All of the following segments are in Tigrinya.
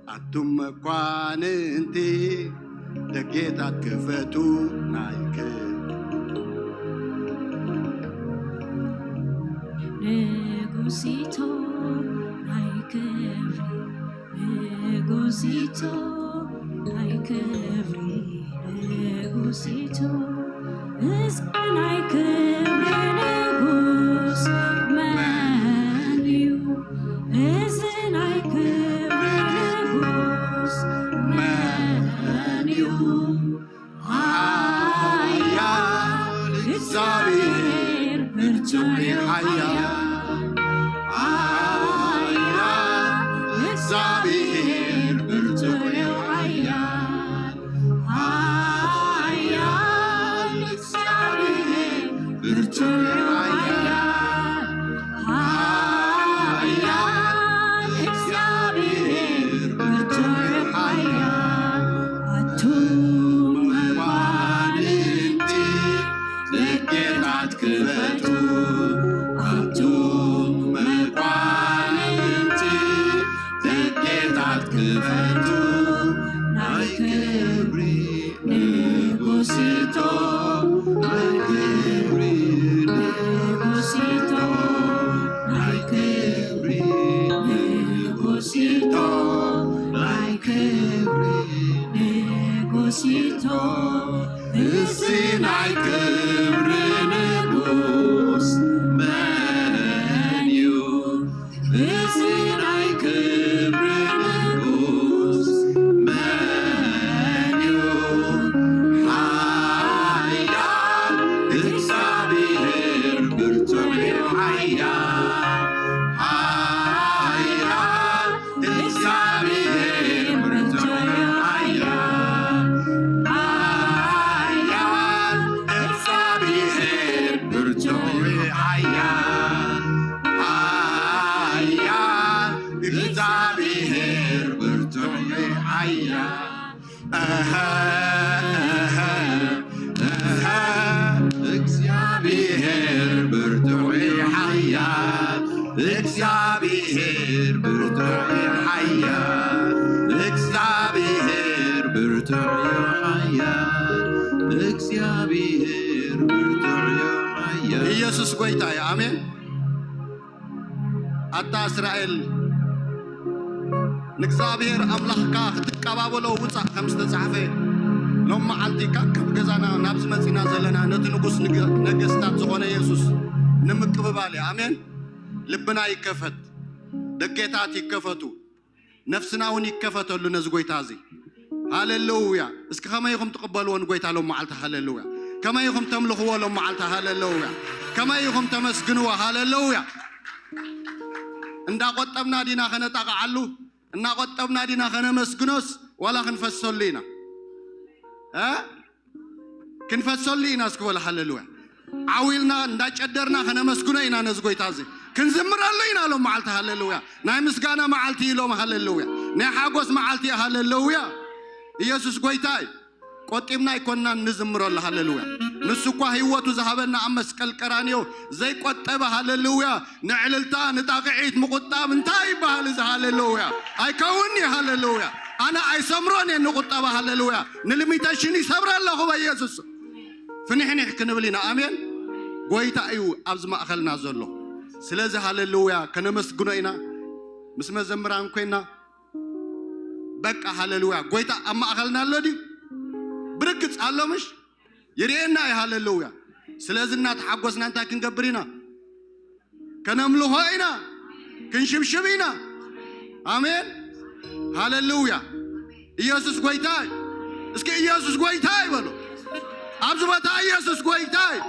ኣቱም መኳንንቲ ደጌታት ክፈቱ ናይ ክብሪ ንጉሲቶ ናይ ክብሪ ንጉሲቶ ናይ ክብሪ ንጉሲቶ እዚ ናይ ክብሪ ንጉስ መን እዩ? እዚ ናይ ክብሪ ንጉስ መን እዩ? ሓያል እግዚኣብሔር ብርቱዕ ሓያል ሓያል እግዚኣብሔር ብርቱዕ ሓያል ሓያል እግዚኣብሔር ብርቱዕ ሓያል ሓያል እግዚኣብሔር ብርቱዕ ሓያል ኣቱም መኳንንቲ ደጌታት ክፈቱ ኣቱም መኳንንቲ ደጌታት ክፈቱ ናይ ክብሪ ንጉሲቶ ናይ ክብሪ ንጉሲቶ ናይ ክብሪ ንጉሲቶ ናይ ክብሪ ንጉሲቶ እዚ ናይ ክብሪ ንጉስ መን እዩ? እዚ ናይ ክብሪ ንጉስ መን እዩ? ሓያል እግዚኣብሔር ብርቱዕ እዩ ሓያል ሓያል እግዚኣብሔር ብርቱዕ እዩ ሓያል ሓያል እግዚኣብሔር ብርቱዕ እዩ ሓያል ሓያል እግዚኣብሔር ብርቱዕ እዩ ሓያል እህ እህ እህ እግዚኣብሔር ብርቱዕ እዩ ሓያል እግዚኣብሔር ብርቱዕ እዩ ሓያል እግዚኣብሔር ብርቱዕ እዩ ሓያል እግዚኣብሔር ብርቱዕ እዩ ሓያል ኢየሱስ ጎይታ እዩ ኣሜን ኣታ እስራኤል ንእግዚኣብሔር ኣምላኽካ ክትቀባበሎ ውፃእ ከም ዝተፃሕፈ ሎም መዓልቲ ካብ ከም ገዛና ናብዚ መፂና ዘለና ነቲ ንጉስ ነገስታት ዝኾነ የሱስ ንምቅብባል እዩ ኣሜን ልብና ይከፈት ደጌታት ይከፈቱ ነፍስና እውን ይከፈተሉ ነዚ ጎይታ እዚ ሃሌሉያ እስኪ ከመይ ኢኹም ትቕበልዎ ንጎይታ ሎም መዓልቲ ሃሌሉያ ከመይ ኢኹም ተምልኽዎ ሎም መዓልቲ ሃሌሉያ ከመይ ኢኹም ተመስግንዎ ሃሌሉያ እንዳቆጠብና ዲና ከነጣቕዓሉ እናቆጠብና ዲና ከነመስግኖስ ዋላ ክንፈሰሉ ኢና ክንፈሰሉ ኢና እስኪ በሉ ሃሌሉያ ዓው ኢልና እንዳጨደርና ከነመስግኖ ኢና ነዚ ጎይታ እዚ ክንዝምረሉ ኢና ሎም መዓልቲ ሃሌሉያ ናይ ምስጋና መዓልቲ ኢሎም ሃሌሉያ ናይ ሓጎስ መዓልቲ ሃሌሉያ ኢየሱስ ጎይታ እዩ ቆጢብና ኣይኮንናን ንዝምረሉ ሃሌሉያ ንሱ እኳ ህይወቱ ዝሃበና ኣብ መስቀል ቀራንዮ ዘይቆጠበ ሃሌሉያ ንዕልልታ ንጣቕዒት ምቁጣብ እንታይ ይበሃል እዚ ሃሌሉያ ኣይከውን እዩ ሃሌሉያ ኣነ ኣይሰምሮን እየ ንቁጠባ ሃሌሉያ ንልሚቴሽን ይሰብረ ኣለኹ በኢየሱስ ፍንሕንሕ ክንብል ኢና ኣሜን ጎይታ እዩ ኣብዚ ማእኸልና ዘሎ ስለዚ ሃሌሉያ ከነመስግኖ ኢና ምስ መዘምራን ኮይና በቃ ሃሌሉያ ጎይታ ኣብ ማእኸልና ኣሎ ድዩ ብርግፅ ኣሎ ምሽ ይርእየና እዩ ሃሌሉያ ስለዚ እናተሓጎስና እንታይ ክንገብር ኢና ከነምልኾ ኢና ክንሽብሽብ ኢና ኣሜን ሃሌሉያ ኢየሱስ ጎይታ እዩ እስኪ ኢየሱስ ጎይታ እዩ በሉ ኣብዚ ቦታ ኢየሱስ ጎይታ እዩ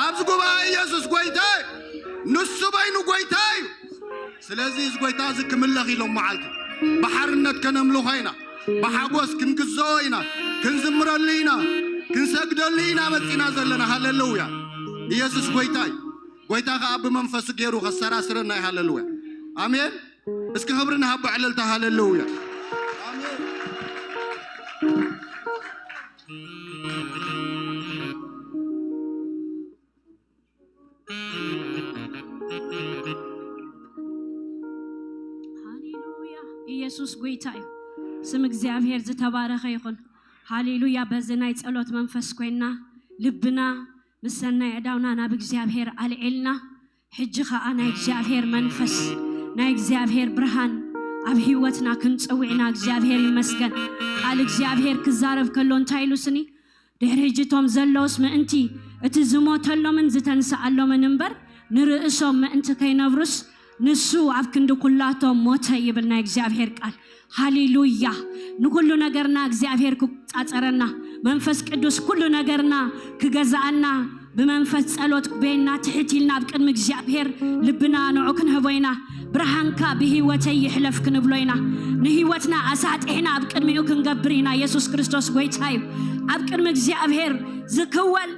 ኣብዚ ጉባኤ ኢየሱስ ጎይታ እዩ ንሱ በይኑ ጎይታ እዩ ስለዚ እዚ ጎይታ እዚ ክምለኽ ኢሎም መዓልቲ ብሓርነት ከነምልኾ ኢና ብሓጎስ ክንግዘኦ ኢና ክንዝምረሉ ኢና ክንሰግደሉ ኢና መፂና ዘለና ሃሌሉያ ኢየሱስ ጎይታ እዩ ጎይታ ከዓ ብመንፈሱ ገይሩ ከሰራስረና እዩ ሃሌሉያ ኣሜን እስኪ ክብሪ ንሃቦ ዕልልታ ሃሌሉያ ሃሌሉያ ኢየሱስ ጌታ እዩ። ስም እግዚኣብሔር ዝተባረኸ ይኹን። ሃሌሉያ። በዚ ናይ ጸሎት መንፈስ ኮይና ልብና ምስ ሰናይ ኣእዳውና ናብ እግዚኣብሔር ኣልዒልና፣ ሕጂ ኸኣ ናይ እግዚኣብሔር መንፈስ፣ ናይ እግዚኣብሔር ብርሃን ኣብ ህይወትና ክንጽውዕና እግዚኣብሔር ይመስገን። ቃል እግዚኣብሔር ክዛረብ ከሎ እንታይ ኢሉ ስኒ? ድሕሪ ሕጂ እቶም ዘለውስ ምእንቲ እቲ ዝሞተሎምን ዝተንስኣሎምን እምበር፣ ንርእሶም ምእንቲ ከይነብሩስ ንሱ ኣብ ክንዲ ኩላቶም ሞተ ይብል ናይ እግዚኣብሔር ቃል። ሃሌሉያ። ንኩሉ ነገርና እግዚኣብሔር ክቆጻጸረና፣ መንፈስ ቅዱስ ኩሉ ነገርና ክገዛኣና፣ ብመንፈስ ጸሎት ቤና ትሕት ኢልና ኣብ ቅድሚ እግዚኣብሔር ልብና ንዑ ክንህቦ ኢና። ብርሃንካ ብህይወተይ ይሕለፍ ክንብሎ ኢና። ንህይወትና ኣሳጢሕና ኣብ ቅድሚኡ ክንገብር ኢና። የሱስ ክርስቶስ ጎይታ እዩ። ኣብ ቅድሚ እግዚኣብሔር ዝክወል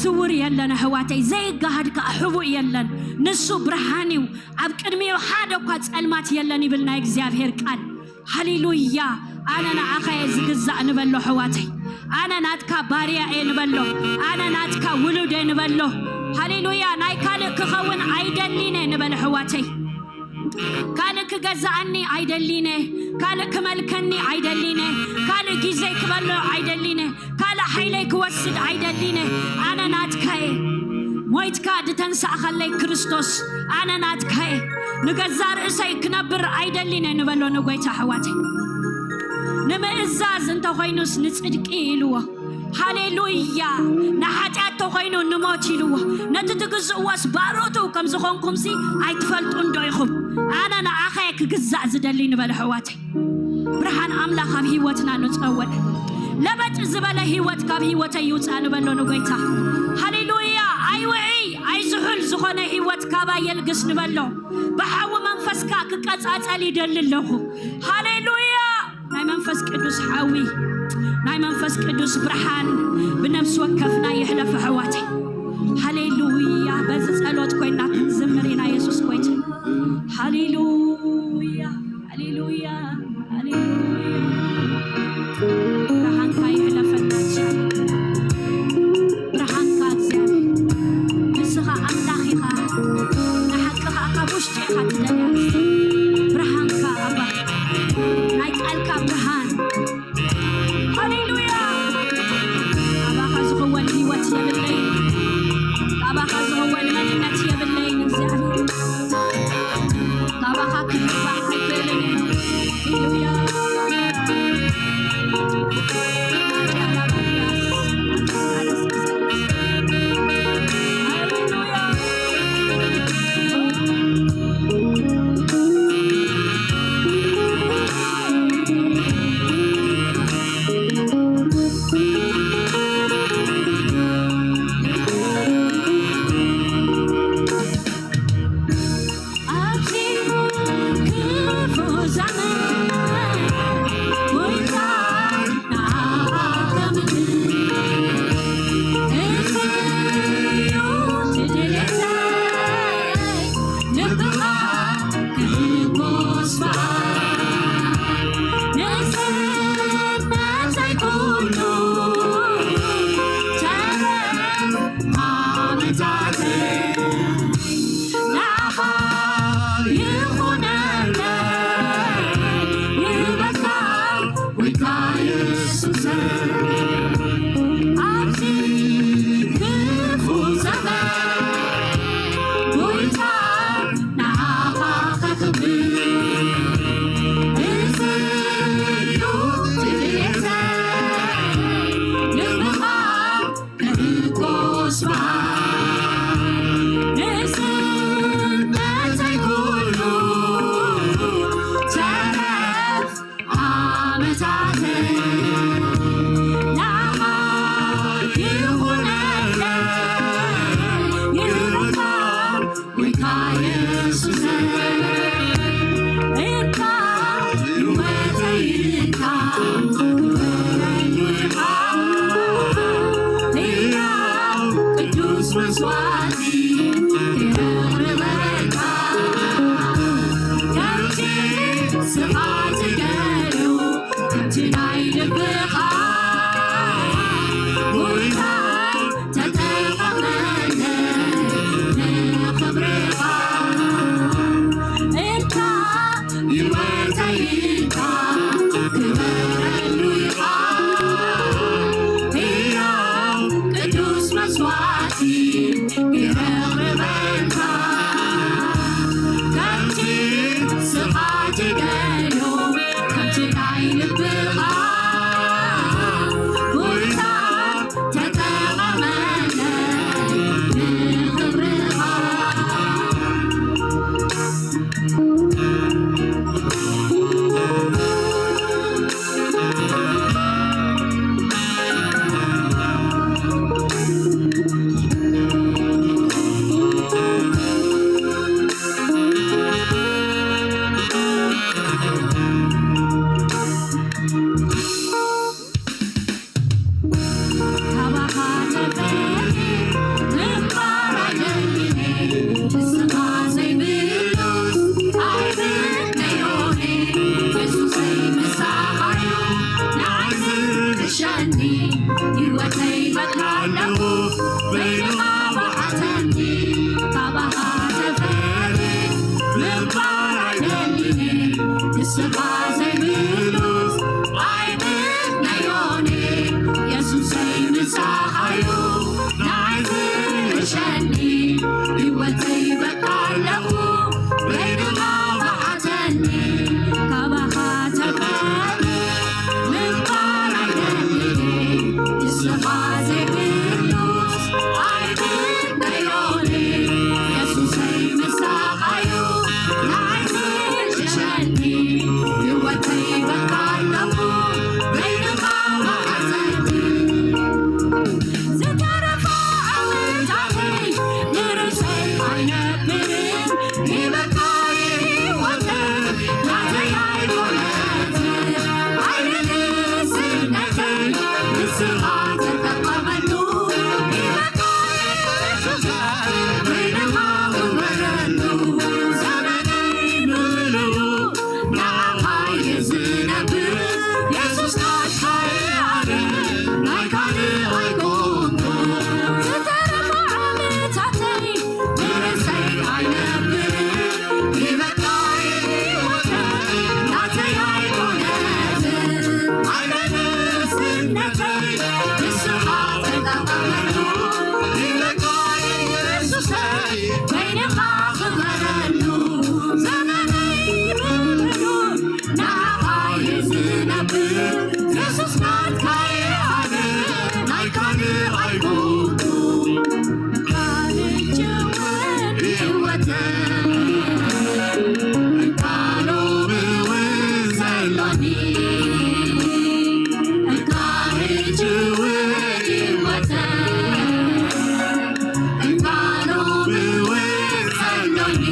ስውር የለን ኣሕዋተይ፣ ዘይጋሃድ ከኣ ሕቡእ የለን። ንሱ ብርሃን እዩ። ኣብ ቅድሚኡ ሓደ እኳ ጸልማት የለን ይብል ናይ እግዚኣብሔር ቃል። ሃሌሉያ። ኣነ ንዓኻ እየ ዝግዛእ ንበሎ ኣሕዋተይ። ኣነ ናትካ ባርያ እየ ንበሎ። ኣነ ናትካ ውሉድ እየ ንበሎ። ሃሌሉያ። ናይ ካልእ ክኸውን ኣይደሊን እየ ንበል ኣሕዋተይ። ካልእ ክገዛኣኒ ኣይደሊን እየ። ካልእ ክመልከኒ ኣይደሊን እየ። ካልእ ግዜ ክበሎ ኣይደሊን እየ። ካልእ ሓይለይ ክወስድ ኣይደሊን እየ። ኣነ ናትካ እየ። ሞይትካ ዝተንሳእኻለይ ክርስቶስ፣ ኣነ ናትካ እየ። ንገዛ ርእሰይ ክነብር ኣይደሊን እየ ንበሎ ንጎይታ ኣሕዋተይ። ንምእዛዝ እንተኾይኑስ ንጽድቂ ኢልዎ። ሃሌሉያ። ንሓጢኣት ተኾይኑ ንሞት ኢልዎ። ነቲ ትግዝእዎስ ባሮቱ ከም ዝኾንኩምሲ ኣይትፈልጡን ዶ ኢኹም? ኣነ ንዓኸ ክግዛእ ዝደሊ ንበለ ኣሕዋተይ። ብርሃን ኣምላኽ ኣብ ህይወትና ንጸውዕ። ለበጥ ዝበለ ህይወት ካብ ህይወተይ ይውጻእ ንበሎ ንጎይታ። ሃሌሉያ። ኣይውዒ ኣይዝሑል ዝኾነ ህይወት ካባይ የልግስ ንበሎ። ብሓዊ መንፈስካ ክቀጻጸል ይደሊ ኣለኹ። ሃሌሉያ። ናይ መንፈስ ቅዱስ ሓዊ፣ ናይ መንፈስ ቅዱስ ብርሃን ብነፍሲ ወከፍና ይሕለፍ ኣሕዋተይ። ሃሌሉያ። በዚ ጸሎት ኮይና ክንዝምር ኢና የሱስ ጎይታ። ሃሌሉያ፣ ሃሌሉያ፣ ሃሌሉያ። ብርሃንካ ይሕለፈና እግዚኣብሔር። ብርሃንካ እግዚኣብሔር። ንስኻ ኣምላኽ ኢኻ። ንሓቂ ኸኣ ካብ ውሽጢ ኢኻ ትደልያ። ብርሃንካ ኣባ፣ ናይ ቃልካ ብርሃን። ሃሌሉያ። ካባኻ ዝኽወል ህይወት የብለይን። ካባኻ ዝኽወል መንነት የብለይን እግዚኣብሔር። ካባኻ ክሕባእ ኣይክእልን እየ። ሃሌሉያ። ኣብዚ ክፉ ዘመን ጎይታ ንዓኻ ከምድር እዚ እዩ ድሌተይ፣ ልብኻ ክሕጎስ በኣ። ንእስነተይ ኩሉ ተረፍ ዓመታተይ ንዓኻ ይኹነለይ፣ ይበልካ ጎይታ የሱሰይ። ኣብዚ ክፉ ዘመን ጎይታ ንዓኻ ከኽብር፣ እዚ እዩ ድሌተይ፣ ልብኻ ቅዱስ መስዋዕቲ የቕርበልካ። ከምቲ ስኻ ትደልዮ፣ ከምቲ ናይ ልብኻ ጎይታ ተጠቐመለይ ንኽብርኻ። እንካ ህይወተይ እንካ ግበረሉ ኢኻ ሕያው ቅዱስ መስዋዕቲ የቕርበልካ። ከምቲ ስኻ ትደልዮ፣ ከምቲ ናይ ልብኻ ጎይታ ተጠቐመለይ ንኽብርኻ። ካባኻ ተፈልየ ምንባር ኣይደልን፣ ንስኻ ዘይብሉስ ኣይምነዮን። የሱሰይ ምሳኻዩ ንዓይ ዝሕሸኒ፣ ህይወተይ በቃ ኣለኹ በይንኻ ብዓተኒ። ካባኻ ተፈልየ ምንባር ኣይደልን፣ ንስኻ ዘይብሉስ ኣይምነዮን። የሱሰይ ምሳኻዩ ንዓይ ዝሕሸኒ፣ ህይወተይ በቃ ኣለኹ በይንኻ ብዓተኒ። ካባኻ ተፈልየ ምንባር ኣይደልን፣ ንስኻ ዘይብሉስ ኣይምነዮን። የሱሰይ ምሳኻዩ ንዓይ ዝሕሸኒ፣ ህይወተይ በቃ ኣለኹ በይንኻ ብዓተኒ። ዝተረፋ ዓመታተይ ንርእሰይ ኣይነብርን፣ ሂበካይ ህይወተይ ናተይ ኣይኮነትን። ኣይነ ንእስነተይ ንስኻ ተጠቐመሉ፣ ሂበካይ የሱሰይ በይንኻ ክበረሉ። ዘመነይ ብምልኡ ንዓኻ እየ ዝነብር፣ የሱስ ናትካ እየ ኣነ፣ ናይ ካልእ ኣይኮንኩን። ዝተረፋ ዓመታተይ ንርእሰይ ኣይነብርን፣ ሂበካይ ህይወተይ ናተይ ኣይኮነትን። ኣይነ ንእስነተይ ንስኻ ተጠቐመሉ፣ ሂበካይ የሱሰይ በይንኻ ክበረሉ። ዘመነይ ብምልኡ ንዓኻ እየ ዝነብር፣ የሱስ ናትካ እየ ኣነ፣ ናይ ካልእ ኣይኮንኩን። ካልእ ጭውን ህይወተይ፣ እንካ ሎሚ እውን ዘሎኒ፣ እንካ ሕጂ እውን ህይወተይ፣ እንካ ሎሚ እውን ዘሎኒ።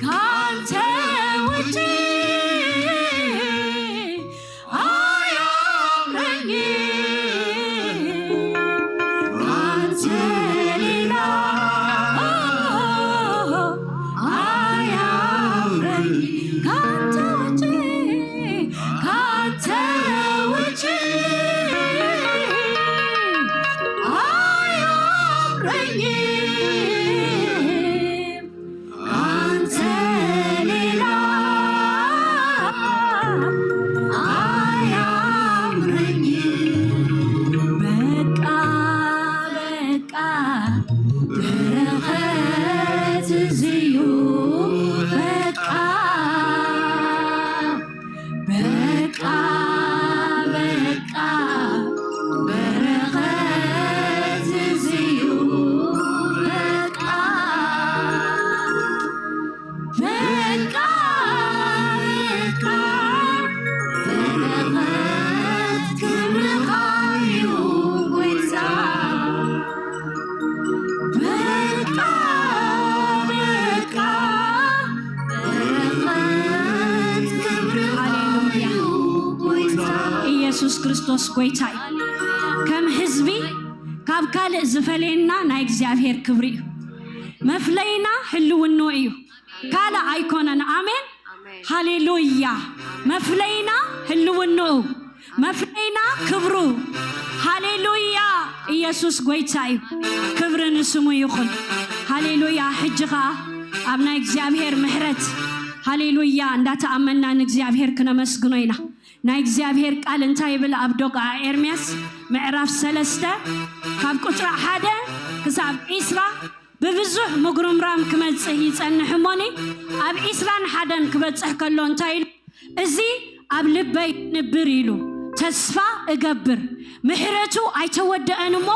ካንተ ውጪ አያምረኝም፣ ካንተ ሌላ አያምረኝም። ካንተ ውጪ፣ ካንተ ውጪ አያምረኝም፣ ካንተ ሌላ አያምረኝም። በቃ በቃ በረኸት እዚዩ በቃ በቃ በቃ በረኸት እዚዩ በቃ በቃ በቃ በረኸት ክብርኻ እዩ ጎይታ። በቃ በቃ በረኸት ክብርኻ እዩ ጎይታ። ኢየሱስ ክርስቶስ ጎይታ እዩ። ከም ህዝቢ ካብ ካልእ ዝፈልየና ናይ እግዚኣብሔር ክብሪ እዩ። መፍለይና ህልውንኡ እዩ፣ ካልእ ኣይኮነን። ኣሜን። ሃሌሉያ። መፍለይና ህልውንኡ፣ መፍለይና ክብሩ። ሃሌሉያ። ኢየሱስ ጎይታ እዩ። ክብሪ ንስሙ ይኹን። ሃሌሉያ። ሕጂ ኸኣ ኣብ ናይ እግዚኣብሔር ምሕረት፣ ሃሌሉያ፣ እንዳተኣመና ንእግዚኣብሔር ክነመስግኖ ኢና። ናይ እግዚኣብሔር ቃል እንታይ ይብል? ኣብ ዶቃ ኤርምያስ ምዕራፍ ሰለስተ ካብ ቁጽሪ ሓደ ክሳብ ዒስራ ብብዙሕ ምጉርምራም ክመጽእ ይጸንሕ እሞኒ፣ ኣብ ዒስራን ሓደን ክበጽሕ ከሎ እንታይ ኢሉ? እዚ ኣብ ልበይ ንብር ኢሉ ተስፋ እገብር፣ ምሕረቱ ኣይተወደአን እሞ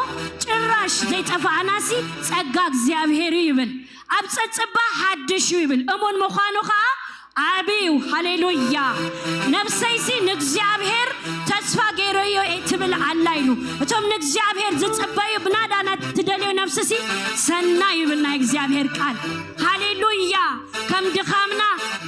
ጭራሽ ዘይጠፋእናሲ ጸጋ እግዚኣብሔር እዩ ይብል። ኣብ ጸጽባ ሓድሽ እዩ ይብል። እሙን ምዃኑ ኸኣ ዓቢ እዩ። ሃሌሉያ። ነብሰይሲ ንእግዚኣብሔር ተስፋ ገይረዮ እየ ትብል ኣላ ኢሉ። እቶም ንእግዚኣብሔር ዝጽበዩ ብናዳ ናት ትደልዮ ነብስሲ ሰናይ ይብል ናይ እግዚኣብሔር ቃል። ሃሌሉያ። ከም ድኻምና፣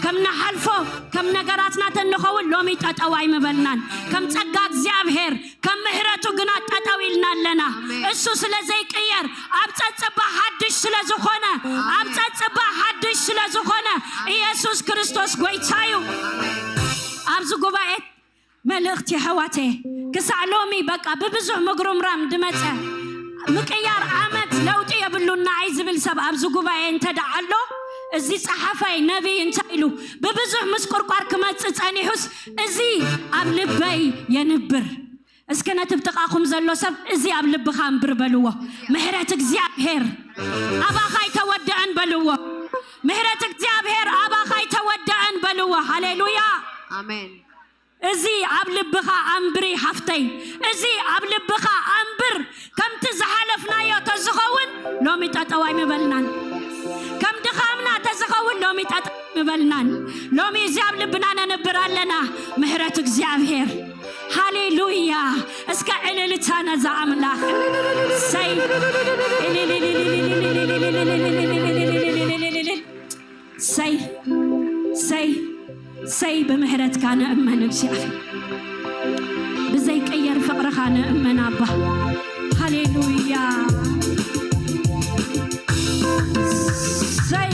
ከም ንሓልፎ፣ ከም ነገራትና ተንኸውን ሎሚ ጠጠው ኣይምበልናን። ከም ጸጋ እግዚኣብሔር፣ ከም ምሕረቱ ግና ጠጠው ኢልና ኣለና። ኣሜን። እሱ ስለ ዘይቅየር፣ ኣብ ጸጽባ ሓድሽ ስለ ዝኾነ፣ ኣሜን። ኣብ ጸጽባ ሓድሽ ስለ ዝኾነ፣ ኢየሱስ ክርስቶስ ጎይታ እዩ። ኣሜን። ኣብዚ ጉባኤ መልእኽቲ የሕዋተየ፣ ክሳዕ ሎሚ በቃ ብብዙሕ ምጉርምራም ድመጸ ምቅያር ዓመት ለውጢ የብሉን ንዓይ ዝብል ሰብ ኣብዚ ጉባኤ እንተ ደኣ ኣሎ፣ እዚ ጸሓፋይ ነቢይ እንታይ ኢሉ ብብዙሕ ምስቁርቋር ክመጽእ ጸኒሑስ፣ እዚ ኣብ ልበይ የንብር። እስከ ነቲ ብጥቓኹም ዘሎ ሰብ፣ እዚ ኣብ ልብኻ ኣንብር በልዎ። ምሕረት እግዚኣብሔር ኣባኻ ኣይተወደአን በልዎ። ምሕረት እግዚኣብሔር ኣባኻ ኣይተወደአን በልዎ። ሃሌሉያ። ኣሜን። እዚ ኣብ ልብኻ ኣንብሪ ሓፍተይ፣ እዚ ኣብ ልብኻ ኣንብር። ከምቲ ዝሓለፍናዮ ተዝኸውን ሎሚ ጠጠው ኣይምበልናን። ከም ድኻምና ተዝኸውን ሎሚ ጠጠው ኣይምበልናን። ሎሚ እዚ ኣብ ልብና ነንብር ኣለና። ምሕረት እግዚኣብሔር። ሃሌሉያ። እስከ ዕልልታ ነዛ ኣምላኽ። ሰይ ሰይ ሰይ ሰይ ብምህረትካ ንእመን እግዚኣብሔር፣ ብዘይቀየር ፍቕርኻ ንእመን ኣባ። ሃሌሉያ። ሰይ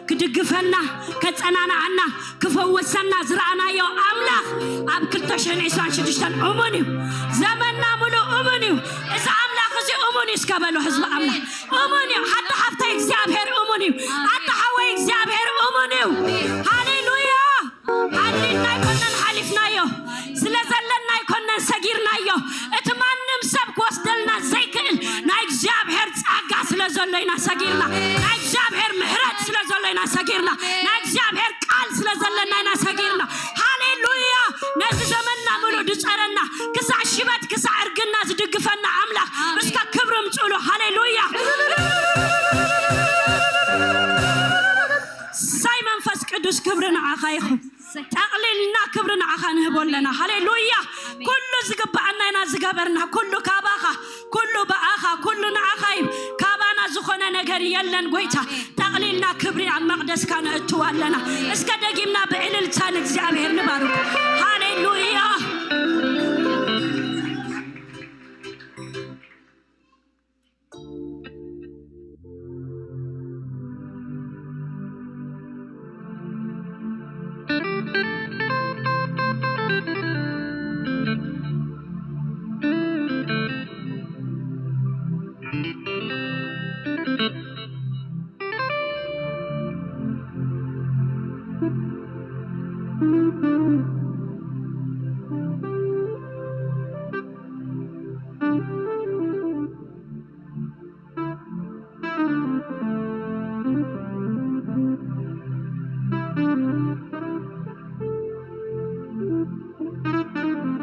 ክድግፈና፣ ከጸናንዓና፣ ክፈወሰና ዝረኣናዮ ኣምላኽ ኣብ ክልተ ሽሕን ዕስራን ሽዱሽተን እሙን እዩ። ዘመንና ሙሉእ እሙን እዩ። እዚ ኣምላኽ እዚ እሙን እዩ እስከ በሉ ህዝቢ ኣምላኽ። እሙን እዩ። ኣታ ሓፍተይ እግዚኣብሔር እሙን እዩ። ኣታ ሓወይ እግዚኣብሔር እሙን እዩ። ሃሌሉያ። ሓሊፍና ኣይኮነን ሓሊፍናዮ። ስለ ዘለና ኣይኮነን ሰጊርናዮ። እቲ ማንም ሰብ ክወስደልና ዘይክእል ናይ እግዚኣብሔር ጸጋ ስለ ዘሎ ኢና ሰጊርና። ናይ እግዚኣብሔር ምሕረት ስለ ዘሎ ኢና ሰጊርና። ናይ እግዚኣብሔር ቃል ስለ ዘለና ኢና ሰጊርና። ሃሌሉያ። ነዚ ዘመንና ምሉእ ዝጸረና፣ ክሳዕ ሽበት ክሳዕ እርግና ዝድግፈና ኣምላኽ እስከ ክብሪ ምጽእሉ። ሃሌሉያ። ሳይ መንፈስ ቅዱስ ክብሪ ንዓኻ ይኹን። ጠቕሊልና ክብሪ ንዓኻ ንህቦ ኣለና። ሃሌሉያ። ኩሉ ዝግብኣና ኢና ዝገበርና። ኩሉ ካባኻ፣ ኩሉ ብኣኻ፣ ኩሉ ንዓኻ እዩ። ካባና ዝኾነ ነገር የለን ጎይታ። ጠቕሊልና ክብሪ ኣብ መቕደስካ ነእትው ኣለና። እስከ ደጊምና ብዕልልታ ንእግዚኣብሔር ንባርኩ። ሃሌሉያ።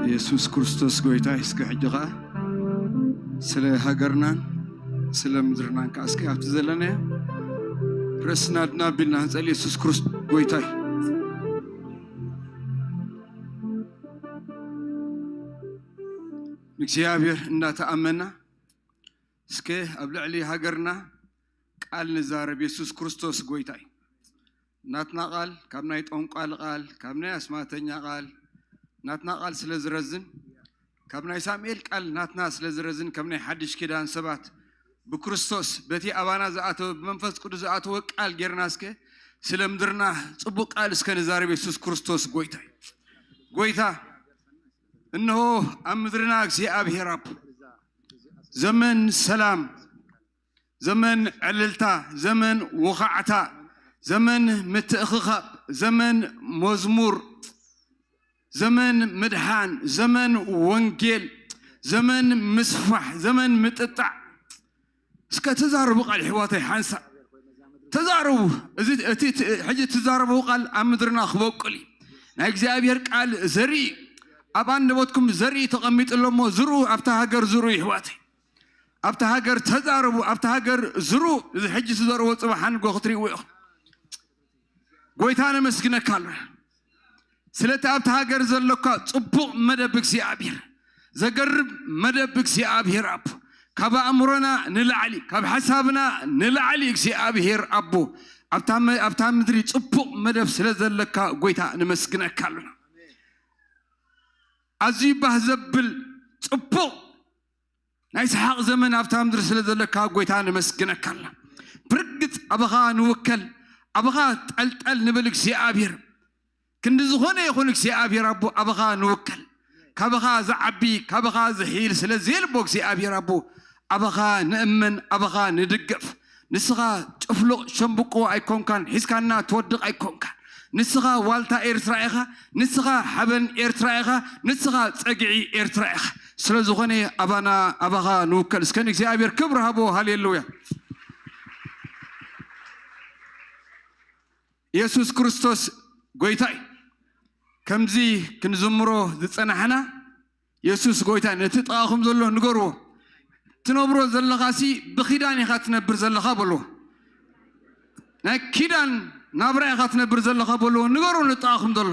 የሱስ ክርስቶስ ጎይታ እዩ። እስከ ሕጂ ኸዓ ስለ ሃገርናን ስለ ምድርናን ከኣ እስከ ኣብቲ ዘለናዮ ርእስና ድና ኣቢልና ንጸሊ። የሱስ ክርስቶስ ጎይታ እዩ። ንእግዚኣብሔር እንዳተኣመና እስከ ኣብ ልዕሊ ሃገርና ቃል ንዛረብ። የሱስ ክርስቶስ ጎይታ እዩ። ናትና ቃል ካብ ናይ ጠንቋል ቃል፣ ካብ ናይ ኣስማተኛ ቃል፣ ናትና ቃል ስለ ዝረዝን፣ ካብ ናይ ሳሙኤል ቃል ናትና ስለ ዝረዝን፣ ከም ናይ ሓድሽ ኪዳን ሰባት ብክርስቶስ በቲ ኣባና ዝኣተወ፣ ብመንፈስ ቅዱስ ዝኣተወ ቃል ጌርና እስከ ስለ ምድርና ጽቡቕ ቃል እስከ ንዛረብ። የሱስ ክርስቶስ ጎይታ እዩ። ጎይታ፣ እንሆ ኣብ ምድርና እግዚኣብሔር ኣቦ፣ ዘመን ሰላም፣ ዘመን ዕልልታ፣ ዘመን ውኻዕታ፣ ዘመን ምትእኽኻብ፣ ዘመን መዝሙር፣ ዘመን ምድሓን፣ ዘመን ወንጌል፣ ዘመን ምስፋሕ፣ ዘመን ምጥጣዕ። እስከ ተዛረቡ ቃል ኣሕዋተይ ሓንሳእ ተዛረቡ። እዚ እቲ፣ እቲ፣ ሕጂ እትዛረብዎ ቃል ኣብ ምድርና ክበቁል እዩ። ናይ እግዚኣብሔር ቃል ዘርኢ ኣብ ኣንደበትኩም ዘርኢ ተቐሚጡ ኣሎ እሞ ዝርኡ ኣብታ ሃገር ዝርኡ ኣሕዋተይ። ኣብታ ሃገር ተዛረቡ፣ ኣብታ ሃገር ዝርኡ። እዚ ሕጂ ትዘርዎ ጽባሕ ንጎ ክትርእይዎ ኢኹም። ጎይታ ነመስግነካ ኣለና። ስለቲ ኣብቲ ሃገር ዘሎካ ጽቡቕ መደብ እግዚኣብሔር፣ ዘገርም መደብ እግዚኣብሔር ኣቦ፣ ካብ ኣእምሮና ንላዕሊ፣ ካብ ሓሳብና ንላዕሊ እግዚኣብሔር ኣቦ፣ ኣብታ መ-፣ ኣብታ ምድሪ ጽቡቕ መደብ ስለ ዘለካ ጎይታ ነመስግነካ ኣለና። ኣዝዩ ባህ ዘብል ጽቡቕ ናይ ሰሓቕ ዘመን ኣብታ ምድሪ ስለ ዘለካ ጎይታ ነመስግነካ ኣለና። ብርግጽ ኣባኻ ንውከል፣ ኣባኻ ጠልጠል ንብል እግዚኣብሔር። ክንዲ ዝኾነ ይኹን እግዚኣብሔር ኣቦ ኣባኻ ንውከል። ካባኻ ዝዓቢ፣ ካባኻ ዝሕይል ስለ ዘየልቦ እግዚኣብሔር ኣቦ ኣባኻ ንእመን፣ ኣባኻ ንድገፍ። ንስኻ ጭፍሉቕ ሸምብቆ ኣይኮንካን፣ ሒዝካና ትወድቕ ኣይኮንካን። ንስኻ ዋልታ ኤርትራ ኢኻ፣ ንስኻ ሓበን ኤርትራ ኢኻ፣ ንስኻ ጸግዒ ኤርትራ ኢኻ። ስለ ዝኾነ ኣባና፣ ኣባኻ ንውከል። እስከ ንእግዚኣብሔር ክብሪ ሃቦ። ሃሌሉያ። የሱስ ክርስቶስ ጎይታ እዩ። ከምዚ ክንዝምሮ ዝጸናሕና፣ የሱስ ጎይታ እዩ። ነቲ ጥቓኹም ዘሎ ንገርዎ። ትነብሮ ዘለኻሲ ብኺዳን ኢኻ ትነብር ዘለኻ በልዎ። ናይ ኪዳን ናብራ ኢኻ ትነብር ዘለኻ በልዎ። ንገርዎ ነቲ ጥቓኹም ዘሎ።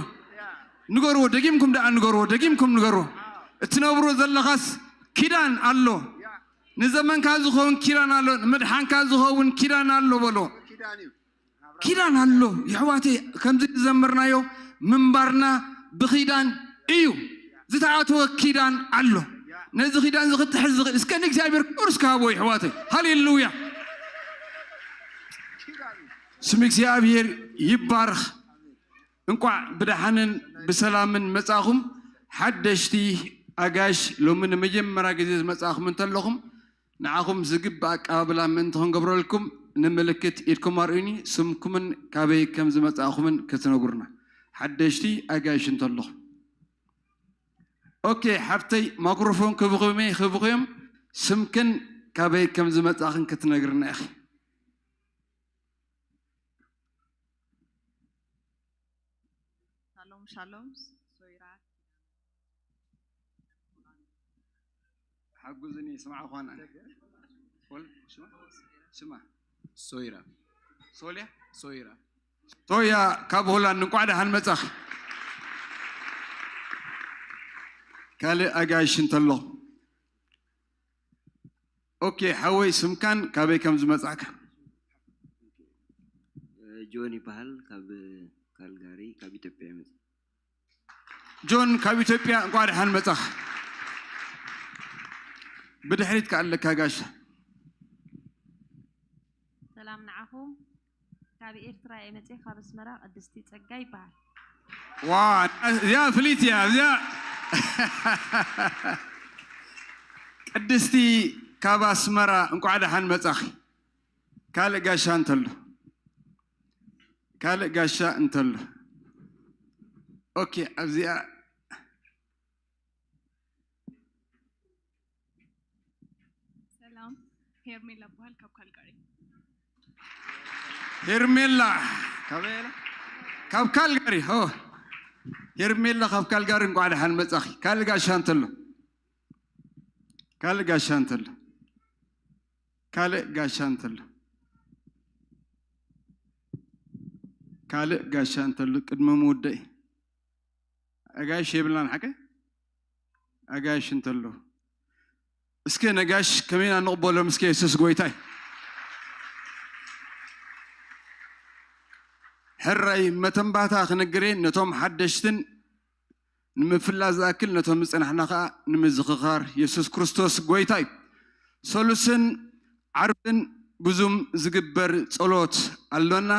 ንገርዎ፣ ደጊምኩም ደኣ ንገርዎ፣ ደጊምኩም ንገርዎ። እትነብሮ ዘለኻስ ኪዳን ኣሎ። ንዘመንካ ዝኸውን ኪዳን ኣሎ፣ ንምድሓንካ ዝኸውን ኪዳን ኣሎ በልዎ። ኪዳን ኣሎ። የሕዋተይ፣ ከምዚ ዝዘመርናዮ ምንባርና ብኺዳን እዩ። ዝተኣተወ ኪዳን ኣሎ። ነዚ ኪዳን እዚ ክትሕዝ ዝኽእል፣ እስከ ንእግዚኣብሔር ክብሪ እስከ ሃቦ የሕዋተይ። ሃሌሉያ። ስም እግዚኣብሔር ይባረኽ። እንቋዕ ብደሓንን ብሰላምን መጻኹም። ሓደሽቲ ኣጋይሽ ሎሚ ንመጀመርያ ግዜ ዝመጻኹም እንተለኹም፣ ንዓኹም ዝግባእ ኣቀባብላ ምእንቲ ክንገብረልኩም፣ ንምልክት ኢድኩም ኣርእዩኒ፣ ስምኩምን ካበይ ከም ዝመጻእኹምን ክትነግሩና። ሓደሽቲ ኣጋይሽ እንተለኹም። ኦኬ፣ ሓብተይ ማክሮፎን ክብኹም እየ፣ ክብኹም፣ ስምክን ካበይ ከም ዝመጻኽን ክትነግርና ኢኺ። ሻሎም ሻሎም። ሶይራ ሓጉዝኒ ስምዓ ኳና። ወል-፣ ስማ? ስማ። ሶይራ ሶልያ? ሶይራ ሶያ ካብ ሆላንድ፣ እንቋዕ ደሓን መጻኺ። ካልእ ኣጋይሽ እንተሎ። ኦኬ፣ ሓወይ ስምካን ካበይ ከም ዝመጻእካ። ጆን ይበሃል። ካብ ካልጋሪ ካብ ኢትዮጵያ ይመጽእ። ጆን ካብ ኢትዮጵያ፣ እንቋዕ ደሓን መጻኻ። ብድሕሪት ከኣለካ ጋሻ። ሰላም ንዓኹም። ካብ ኤርትራ እየ መጽየ፣ ካብ ኣስመራ ቅድስቲ ጸጋ ይበሃል። ዋ፣ እዚኣ ፍልይቲ እያ እዚኣ። ቅድስቲ ካብ ኣስመራ፣ እንቋዕ ደሓን መጻኺ። ካልእ ጋሻ እንተሎ፣ ካልእ ጋሻ እንተሎ። ኦኬ፣ ኣብዚኣ ሰላም፣ ሄርሜላ እበሃል፣ ካብ ካልጋሪ። ሄርሜላ ካበይ ኢላ? ካብ ካልጋሪ። ኦ፣ ሄርሜላ ካብ ካልጋሪ፣ እንቋዕ ደሓን መጻኺ። ካልእ ጋሻ እንተሎ፣ ካልእ ጋሻ እንተሎ፣ ካልእ ጋሻ እንተሎ፣ ካልእ ጋሻ እንተሎ፣ ቅድሚ ምውደይ። ኣጋይሽ የብልናን ሓቀ? ኣጋይሽ እንተሎ፣ እስከ ነጋሽ ከመይና ንቕበሎም እስከ፣ የሱስ ጎይታይ። ሕራይ መተንባታ ክንግሬ ነቶም ሓደሽትን ንምፍላጥ ዝኣክል፣ ነቶም ዝጸናሕና ኸኣ ንምዝኽኻር። የሱስ ክርስቶስ ጎይታ እዩ። ሰሉስን ዓርብን ብዙም ዝግበር ጸሎት ኣሎና።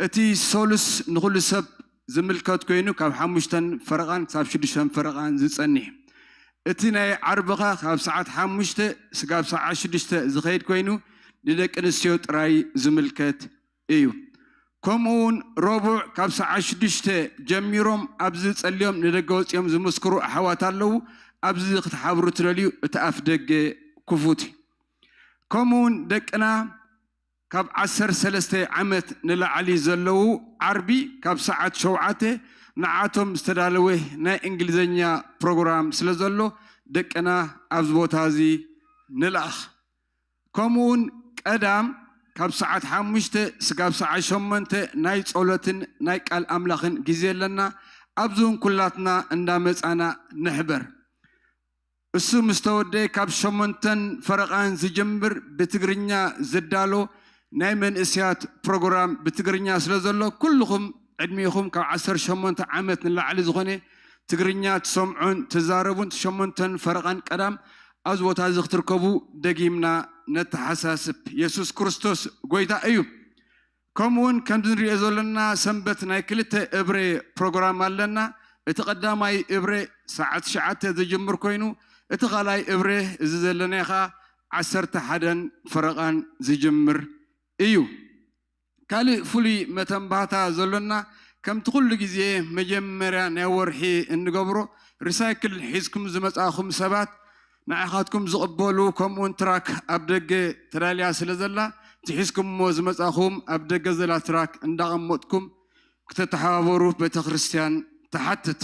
እቲ ሰሉስ ንኹሉ ሰብ ዝምልከት ኮይኑ፣ ካብ ሓሙሽተን ፈረቓን ክሳብ ሽዱሽተን ፈረቓን ዝጸንሕ። እቲ ናይ ዓርብኻ ካብ ሰዓት ሓሙሽተ ስጋብ ሰዓት ሽዱሽተ ዝኸይድ ኮይኑ፣ ንደቂ ኣንስትዮ ጥራይ ዝምልከት እዩ። ከምኡ እውን ረቡዕ ካብ ሰዓት ሽዱሽተ ጀሚሮም ኣብዚ ጸልዮም ንደገ ወጺኦም ዝምስክሩ ኣሕዋት ኣለዉ። ኣብዚ ክትሓብሩ ትደልዩ፣ እቲ ኣፍ ደገ ክፉት እዩ። ከምኡ እውን ደቅና ካብ ዓሰርተ ሰለስተ ዓመት ንላዕሊ ዘለዉ፣ ዓርቢ ካብ ሰዓት ሸውዓተ ንዓቶም ዝተዳለወ ናይ እንግሊዝኛ ፕሮግራም ስለ ዘሎ፣ ደቅና ኣብዚ ቦታ እዚ ንልኣኽ። ከምኡ እውን ቀዳም ካብ ሰዓት ሓሙሽተ ስጋብ ሰዓት ሸሞንተ ናይ ጸሎትን ናይ ቃል ኣምላኽን ግዜ ኣለና። ኣብዚ እውን ኩላትና እንዳመጻና ንሕበር። እሱ ምስ ተወደአ፣ ካብ ሸሞንተን ፈረቓን ዝጅምር ብትግርኛ ዝዳሎ ናይ መንእሰያት ፕሮግራም ብትግርኛ ስለ ዘሎ፣ ኩልኹም ዕድሜኹም ካብ ዓሰርተ ሸሞንተ ዓመት ንላዕሊ ዝኾነ፣ ትግርኛ ትሰምዑን ትዛረቡን፣ ሸሞንተን ፈረቓን ቀዳም ኣብዚ ቦታ እዚ ክትርከቡ ደጊምና ነተሓሳስብ። የሱስ ክርስቶስ ጎይታ እዩ። ከምኡውን ከምዚ ንሪኦ ዘለና፣ ሰንበት ናይ ክልተ እብረ ፕሮግራም ኣለና። እቲ ቀዳማይ እብረ ሰዓት ትሽዓተ ዝጅምር ኮይኑ፣ እቲ ካልኣይ እብረ እዚ ዘለናዮ ኸዓ ዓሰርተ ሓደን ፈረቓን ዝጅምር እዩ። ካልእ ፍሉይ መተንባህታ ዘሎና፣ ከምቲ ኩሉ ግዜ መጀመርያ ናይ ወርሒ እንገብሮ፣ ሪሳይክል ሒዝኩም ዝመጻእኹም ሰባት፣ ንዓኻትኩም ዝቕበሉ፣ ከምኡውን ትራክ ኣብ ደገ ተዳልያ ስለ ዘላ፣ እቲ ሒዝኩምዎ ዝመጻእኹም ኣብ ደገ ዘላ ትራክ እንዳቐመጥኩም ክተተሓባበሩ ቤተ ክርስቲያን ትሓትት።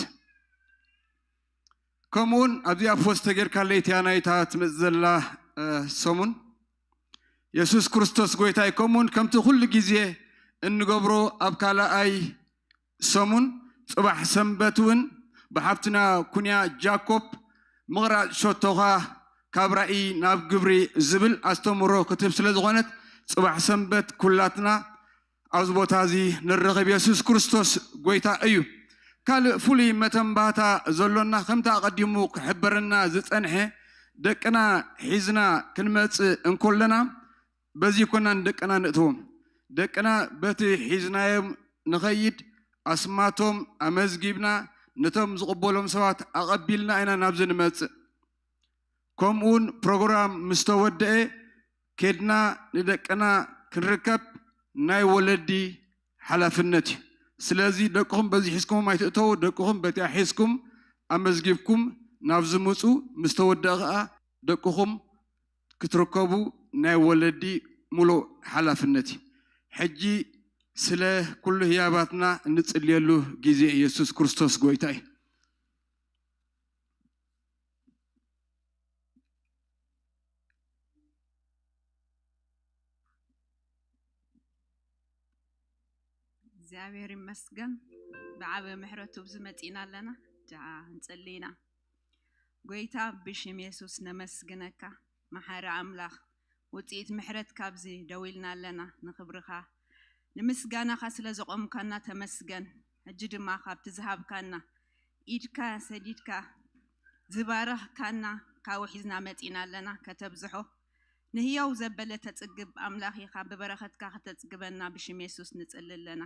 ከምኡውን ኣብዚኣ ፖስት ተጌርካለይ እቲኣ ናይታ ትመጽእ ዘላ፣ እ፣ ሰሙን የሱስ ክርስቶስ ጎይታ እዩ። ከምኡውን ከምቲ ኩሉ ግዜ እንገብሮ፣ ኣብ ካልኣይ ሰሙን ጽባሕ ሰንበት እውን ብሓፍትና ኩንያ ጃኮብ ምቕራጽ ሸቶኻ ካብ ራእይ ናብ ግብሪ ዝብል ኣስተምህሮ ክትህብ ስለ ዝኾነት፣ ጽባሕ ሰንበት ኩላትና ኣብዚ ቦታ እዚ ንረኸብ። የሱስ ክርስቶስ ጎይታ እዩ። ካልእ ፍሉይ መተንባህታ ዘሎና፣ ከምቲ ኣቐዲሙ ክሕበረና ዝጸንሐ፣ ደቅና ሒዝና ክንመጽእ እንከለና፣ በዚ ኮና ንደቅና ነእትዎም። ደቅና በቲ ሒዝናዮም ንኸይድ ኣስማቶም ኣመዝጊብና ነቶም ዝቕበሎም ሰባት ኣቐቢልና ኢና ናብዚ ንመጽእ። ከምኡውን ፕሮግራም ምስ ተወደአ ኬድና ንደቅና ክንርከብ ናይ ወለዲ ሓላፍነት እዩ። ስለዚ ደቅኹም በዚ ሒዝኩሞም ኣይትእተዉ፣ ደቅኹም በቲኣ ሒዝኩም ኣመዝጊብኩም ናብዚ ምጹ፣ ምስ ተወደአ ኸኣ ደቅኹም ክትርከቡ ናይ ወለዲ ሙሉእ ሓላፍነት እዩ። ሕጂ ስለ ኩሉ ህያባትና እንጽልየሉ ግዜ ኢየሱስ ክርስቶስ ጎይታ እዩ። እግዚኣብሔር ይመስገን ብዓበ ምሕረቱ ብዝመጺና ኣለና። ጃ እንጽልይና። ጎይታ ብሽም የሱስ ነመስግነካ። መሓሪ ኣምላኽ ውጽኢት ምሕረት ካብዚ ደው ኢልና ኣለና ንኽብርኻ ንምስጋናኻ ስለ ዘቖምካና ተመስገን። ሕጂ ድማ ካብቲ ዝሃብካና ኢድካ ሰዲድካ ዝባረኽካና ካብኡ ሒዝና መጺና ኣለና ከተብዝሖ ንህያው ዘበለ ተጽግብ ኣምላኽ ኢኻ ብበረኸትካ ከተጽግበና ብሽም የሱስ ንጽሊ ኣለና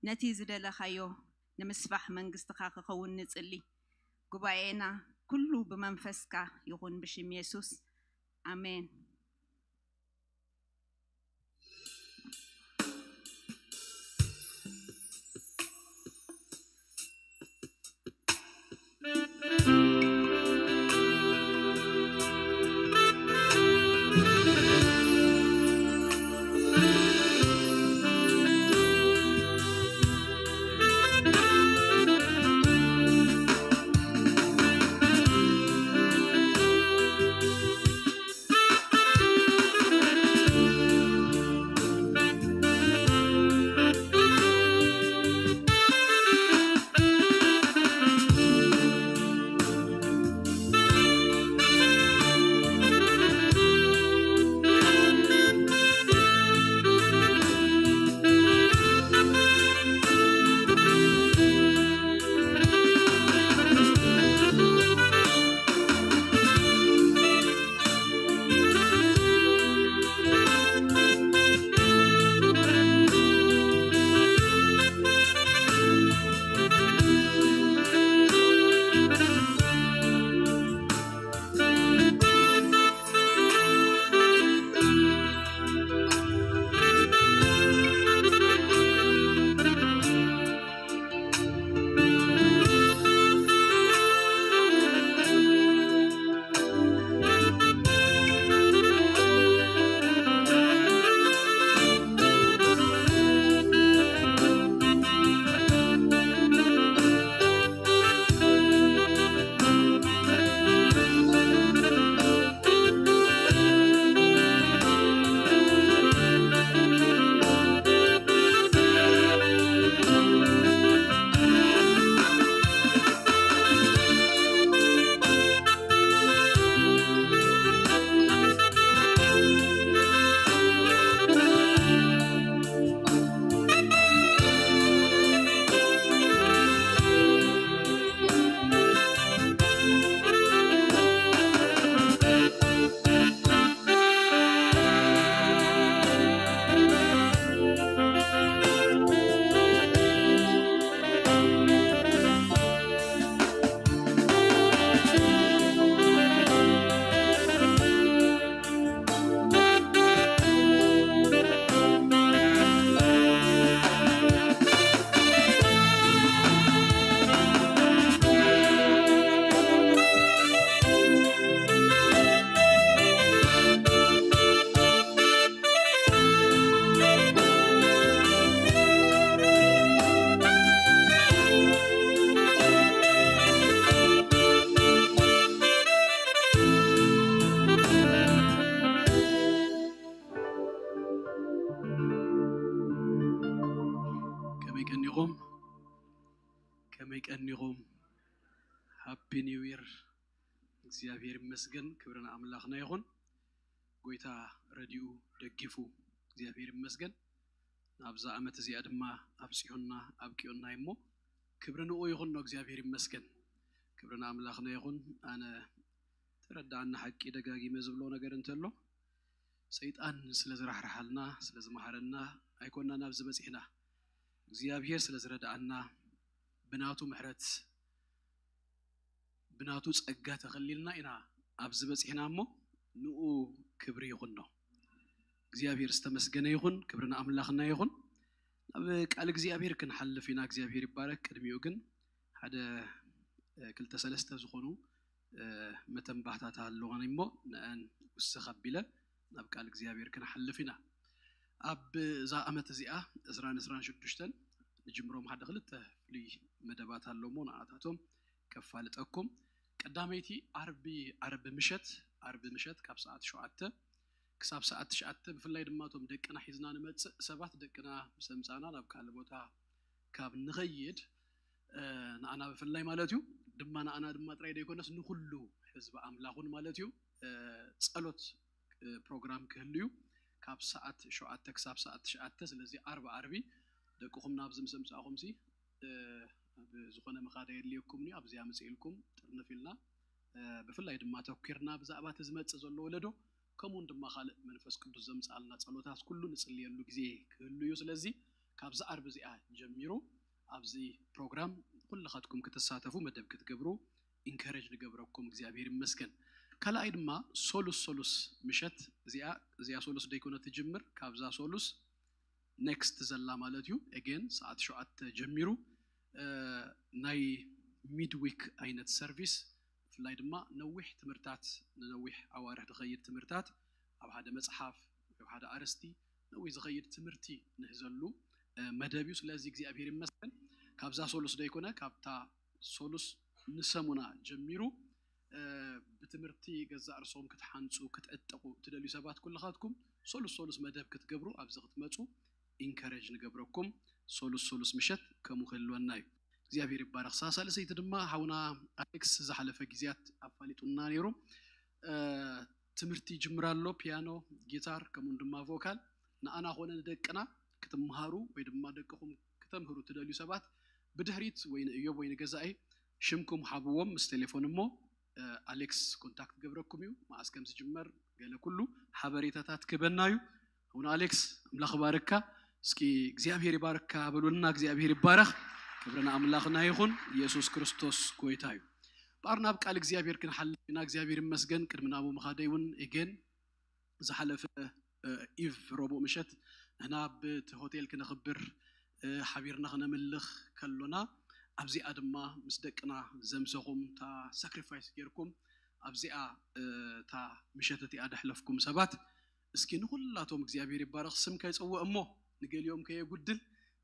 ነቲ ዝደለኻዮ ንምስፋሕ መንግስትኻ ክኸውን ንጽሊ ጉባኤና ኩሉ ብመንፈስካ ይኹን ብሽም የሱስ ኣሜን። ከመይ ቀኒኹም? ከመይ ቀኒኹም? ሃፒ ኒው ይር። እግዚኣብሔር ይመስገን፣ ክብሪ ንኣምላኽና ይኹን። ጎይታ ረዲኡ ደጊፉ እግዚኣብሔር ይመስገን። ናብዛ ዓመት እዚኣ ድማ ኣብጺሑና ኣብቂዑና እሞ ክብሪ ንኡ ይኹኖ እግዚኣብሔር ይመስገን። ክብሪ ንኣምላኽና ይኹን። ኣነ ተረዳኣና ሓቂ ደጋጊመ ዝብሎ ነገር እንተሎ ሰይጣን ስለ ዝራሕርሓልና ስለ ዝመሃረና ኣይኮንናን ኣብዚ በጺሕና። እግዚኣብሔር ስለ ዝረድኣና፣ ብናቱ ምሕረት፣ ብናቱ ጸጋ ተኸሊልና ኢና ኣብዚ በጺሕና እሞ፣ ንኡ ክብሪ ይኹኖ። እግዚኣብሔር ዝተመስገነ ይኹን፣ ክብሪ ንኣምላኽና ይኹን። ናብ ቃል እግዚኣብሔር ክንሓልፍ ኢና። እግዚኣብሔር ይባረክ። ቅድሚኡ ግን ሓደ፣ እ፣ ክልተ ሰለስተ ዝኾኑ፣ እ፣ መተንባህታት ኣለዋኒ እሞ፣ ንአን ውስኽ ኣቢለ ናብ ቃል እግዚኣብሔር ክንሓልፍ ኢና። ኣብ እዛ ዓመት እዚኣ፣ ዕስራን ዕስራን ሽዱሽተን፣ ንጅምሮም ሓደ ክልተ ፍሉይ መደባት ኣሎ እሞ፣ ንኣታቶም ከፋልጠኩም። ቀዳመይቲ ዓርቢ፣ ዓርቢ ምሸት፣ ዓርቢ ምሸት ካብ ሰዓት ሸውዓተ ክሳብ ሰዓት ትሽዓተ፣ ብፍላይ ድማ እቶም ደቅና ሒዝና ንመጽእ ሰባት፣ ደቅና ምስ ኣምጻእና ናብ ካልእ ቦታ ካብ ንኸይድ፣ እ፣ ንኣና ብፍላይ ማለት እዩ፣ ድማ ንኣና ድማ ጥራይ ዘይኮነስ ንኹሉ ህዝቢ ኣምላኽ እውን ማለት እዩ፣ እ፣ ጸሎት፣ እ፣ ፕሮግራም ክህሉ እዩ ካብ ሰዓት ሸውዓተ ክሳብ ሰዓት ትሽዓተ። ስለዚ ዓርቢ ዓርቢ ደቅኹም ናብዚ ምስ ኣምጻእኹምሲ፣ እ፣ ኣብ ዝኾነ ምኻድ ኣየድልየኩምን እዩ። ኣብዚኣ ምጽእ ኢልኩም ጥርንፍ ኢልና፣ እ፣ ብፍላይ ድማ ተኲርና ብዛዕባ እቲ ዝመጽእ ዘሎ ወለዶ፣ ከምኡውን ድማ ካልእ መንፈስ ቅዱስ ዘምጽኣልና ጸሎታት ኩሉ ንጽልየሉ ግዜ ክህሉ እዩ። ስለዚ ካብዚ ዓርቢ እዚኣ ጀሚሩ ኣብዚ ፕሮግራም ኩልኻትኩም ክትሳተፉ፣ መደብ ክትገብሩ ኢንከሬጅ ንገብረኩም። እግዚኣብሔር ይመስገን። ካልኣይ ድማ ሶሉስ፣ ሶሉስ ምሸት እዚኣ፣ እዚኣ ሶሉስ ደይኮነ ትጅምር፣ ካብዛ ሶሉስ ኔክስት ዘላ ማለት እዩ። ኤጌን ሰዓት ሸውዓተ ጀሚሩ፣ እ፣ ናይ ሚድዊክ ዓይነት ሰርቪስ፣ ብፍላይ ድማ ነዊሕ ትምህርታት፣ ንነዊሕ ኣዋርሕ ዝኸይድ ትምህርታት፣ ኣብ ሓደ መጽሓፍ፣ ኣብ ሓደ ኣርእስቲ ነዊሕ ዝኸይድ ትምህርቲ ንሕዘሉ፣ እ፣ መደብ እዩ። ስለዚ እግዚኣብሔር ይመስገን፣ ካብዛ ሶሉስ ደይኮነ፣ ካብታ ሶሉስ ንሰሙና ጀሚሩ፣ እ፣ ብትምህርቲ ገዛእ ርእሶም ክትሓንጹ፣ ክትዕጠቑ እትደልዩ ሰባት ኩልኻትኩም ሶሉስ ሶሉስ መደብ ክትገብሩ፣ ኣብዚ ክትመጹ ኢንከሬጅ ንገብረኩም። ሶሉስ ሶሉስ ምሸት ከምኡ ክህልወና እዩ። እግዚኣብሔር ይባረኽ። ሳልሰይቲ ድማ ሓውና ኣሌክስ ዝሓለፈ ግዜያት ኣፋሊጡና ነይሩ። እ፣ ትምህርቲ ይጅምር ኣሎ፣ ፒያኖ፣ ጊታር፣ ከምኡን ድማ ቮካል። ንኣና ኾነ ንደቅና ክትምሃሩ ወይ ድማ ደቅኹም ክተምህሩ ትደልዩ ሰባት፣ ብድሕሪት ወይ ንእዮብ ወይ ንገዛኢ ሽምኩም ሓብዎም ምስ ቴሌፎን እሞ፣ እ፣ ኣሌክስ ኮንታክት ገብረኩም እዩ። መዓስ ከም ዝጅመር ገለ ኩሉ ሓበሬታታት ክበና እዩ። ኣቡነ ኣሌክስ፣ ኣምላኽ ባርካ። እስኪ እግዚኣብሔር ይባርካ በሉልና። እግዚኣብሔር ይባረኽ። ክብሪ ንኣምላኽና ይኹን። ኢየሱስ ክርስቶስ ጎይታ እዩ። እምበኣር ናብ ቃል እግዚኣብሔር ክንሓልፍ ኢና። እግዚኣብሔር ይመስገን። ቅድሚ ናብኡ ምኻደይ እውን ኤጌን ዝሓለፈ፣ እ፣ ኢቭ ረቡዕ ምሸት ንሕና ኣብቲ ሆቴል ክነኽብር፣ እ፣ ሓቢርና ክነምልኽ ከሎና ኣብዚኣ ድማ ምስ ደቅና ዘምሰኹም፣ እታ ሳክሪፋይስ ጌርኩም ኣብዚኣ፣ እ፣ እታ ምሸት እቲኣ ደሕለፍኩም ሰባት፣ እስኪ ንኹላቶም እግዚኣብሔር ይባረኽ ስም ከይጽውዕ እሞ ንገሊኦም ከየጉድል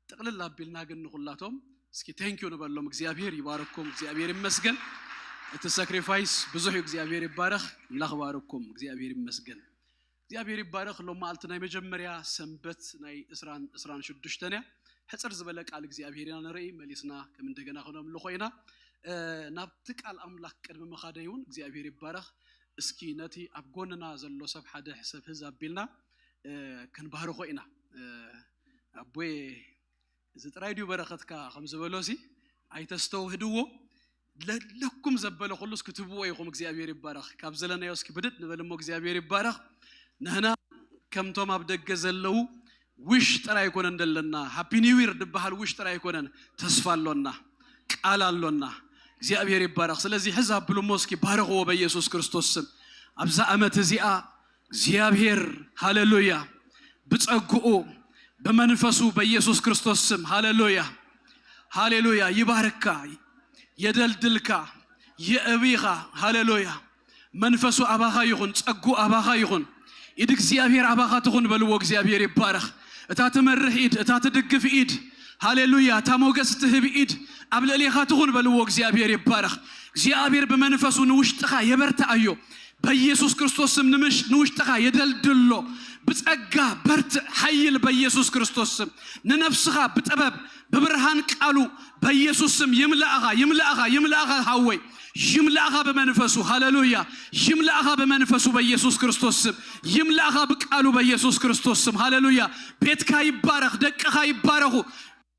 ጥቕልል ኣቢልና ግን ንኹላቶም እስኪ ቴንኪዩ ንበሎም። እግዚኣብሔር ይባረኩም፣ እግዚኣብሔር ይመስገን። እቲ ሳክሪፋይስ ብዙሕ እዩ። እግዚኣብሔር ይባረኽ፣ ኣምላኽ ባረኩም፣ እግዚኣብሔር ይመስገን። እግዚኣብሔር ይባረኽ። ሎም መዓልቲ ናይ መጀመርያ ሰንበት ናይ ዕስራን ዕስራን ሽዱሽተን እያ። ሕጽር ዝበለ ቃል እግዚኣብሔር ኢና ንርኢ፣ መሊስና ከም እንደገና ክነምልኾ ኢና። እ፣ ናብቲ ቃል ኣምላኽ ቅድሚ ምኻደይ እውን እግዚኣብሔር ይባረኽ። እስኪ ነቲ ኣብ ጎንና ዘሎ ሰብ ሓደ ሰብ ህዝ ኣቢልና፣ እ፣ ክንባርኾ ኢና። እ፣ ኣቦየ፣ እዚ ጥራይ ድዩ በረኸትካ ከም ዝበሎሲ ኣይተስተውህድዎ። ለለኩም ዘበለ ኩሉስ ክትብዎ ኢኹም። እግዚኣብሔር ይባረኽ። ካብ ዘለናዮ እስኪ ብድድ ንበል እሞ እግዚኣብሔር ይባረኽ። ንሕና ከምቶም ኣብ ደገ ዘለዉ ዊሽ ጥራይ ኣይኮነን ዘለና፣ ሃፒ ኒው ይር ዝበሃል ዊሽ ጥራይ ኣይኮነን፣ ተስፋ ኣሎና፣ ቃል ኣሎና። እግዚኣብሔር ይባረኽ። ስለዚ ሕዝ ኣብሉ እሞ እስኪ ባረኽዎ በኢየሱስ ክርስቶስ ስም። ኣብዛ ዓመት እዚኣ እግዚኣብሔር፣ ሃሌሉያ፣ ብጸግኡ ብመንፈሱ በኢየሱስ ክርስቶስ ስም፣ ሃሌሉያ፣ ሃሌሉያ፣ ይባርካ፣ የደልድልካ፣ የእቢኻ። ሃሌሉያ። መንፈሱ ኣባኻ ይኹን፣ ጸጉ ኣባኻ ይኹን። ኢድ እግዚኣብሔር ኣባኻ ትኹን በልዎ። እግዚኣብሔር ይባረኽ። እታ ትመርሕ ኢድ፣ እታ ትድግፍ ኢድ፣ ሃሌሉያ፣ እታ ሞገስ ትህብ ኢድ ኣብ ልዕሌኻ ትኹን በልዎ። እግዚኣብሔር ይባረኽ። እግዚኣብሔር ብመንፈሱ ንውሽጥኻ የበርትኣዮ። በኢየሱስ ክርስቶስ ስም ንምሽ-፣ ንውሽጥኻ የደልድሎ። ብጸጋ በርትዕ፣ ሓይል በኢየሱስ ክርስቶስ ስም። ንነፍስኻ ብጥበብ፣ ብብርሃን ቃሉ በኢየሱስ ስም ይምልኣኻ፣ ይምልኣኻ፣ ይምልኣኻ። ሃወይ ይምልኣኻ ብመንፈሱ። ሃሌሉያ። ይምልኣኻ ብመንፈሱ በኢየሱስ ክርስቶስ ስም። ይምልኣኻ ብቃሉ በኢየሱስ ክርስቶስ ስም። ሃሌሉያ። ቤትካ ይባረኽ፣ ደቅኻ ይባረኹ።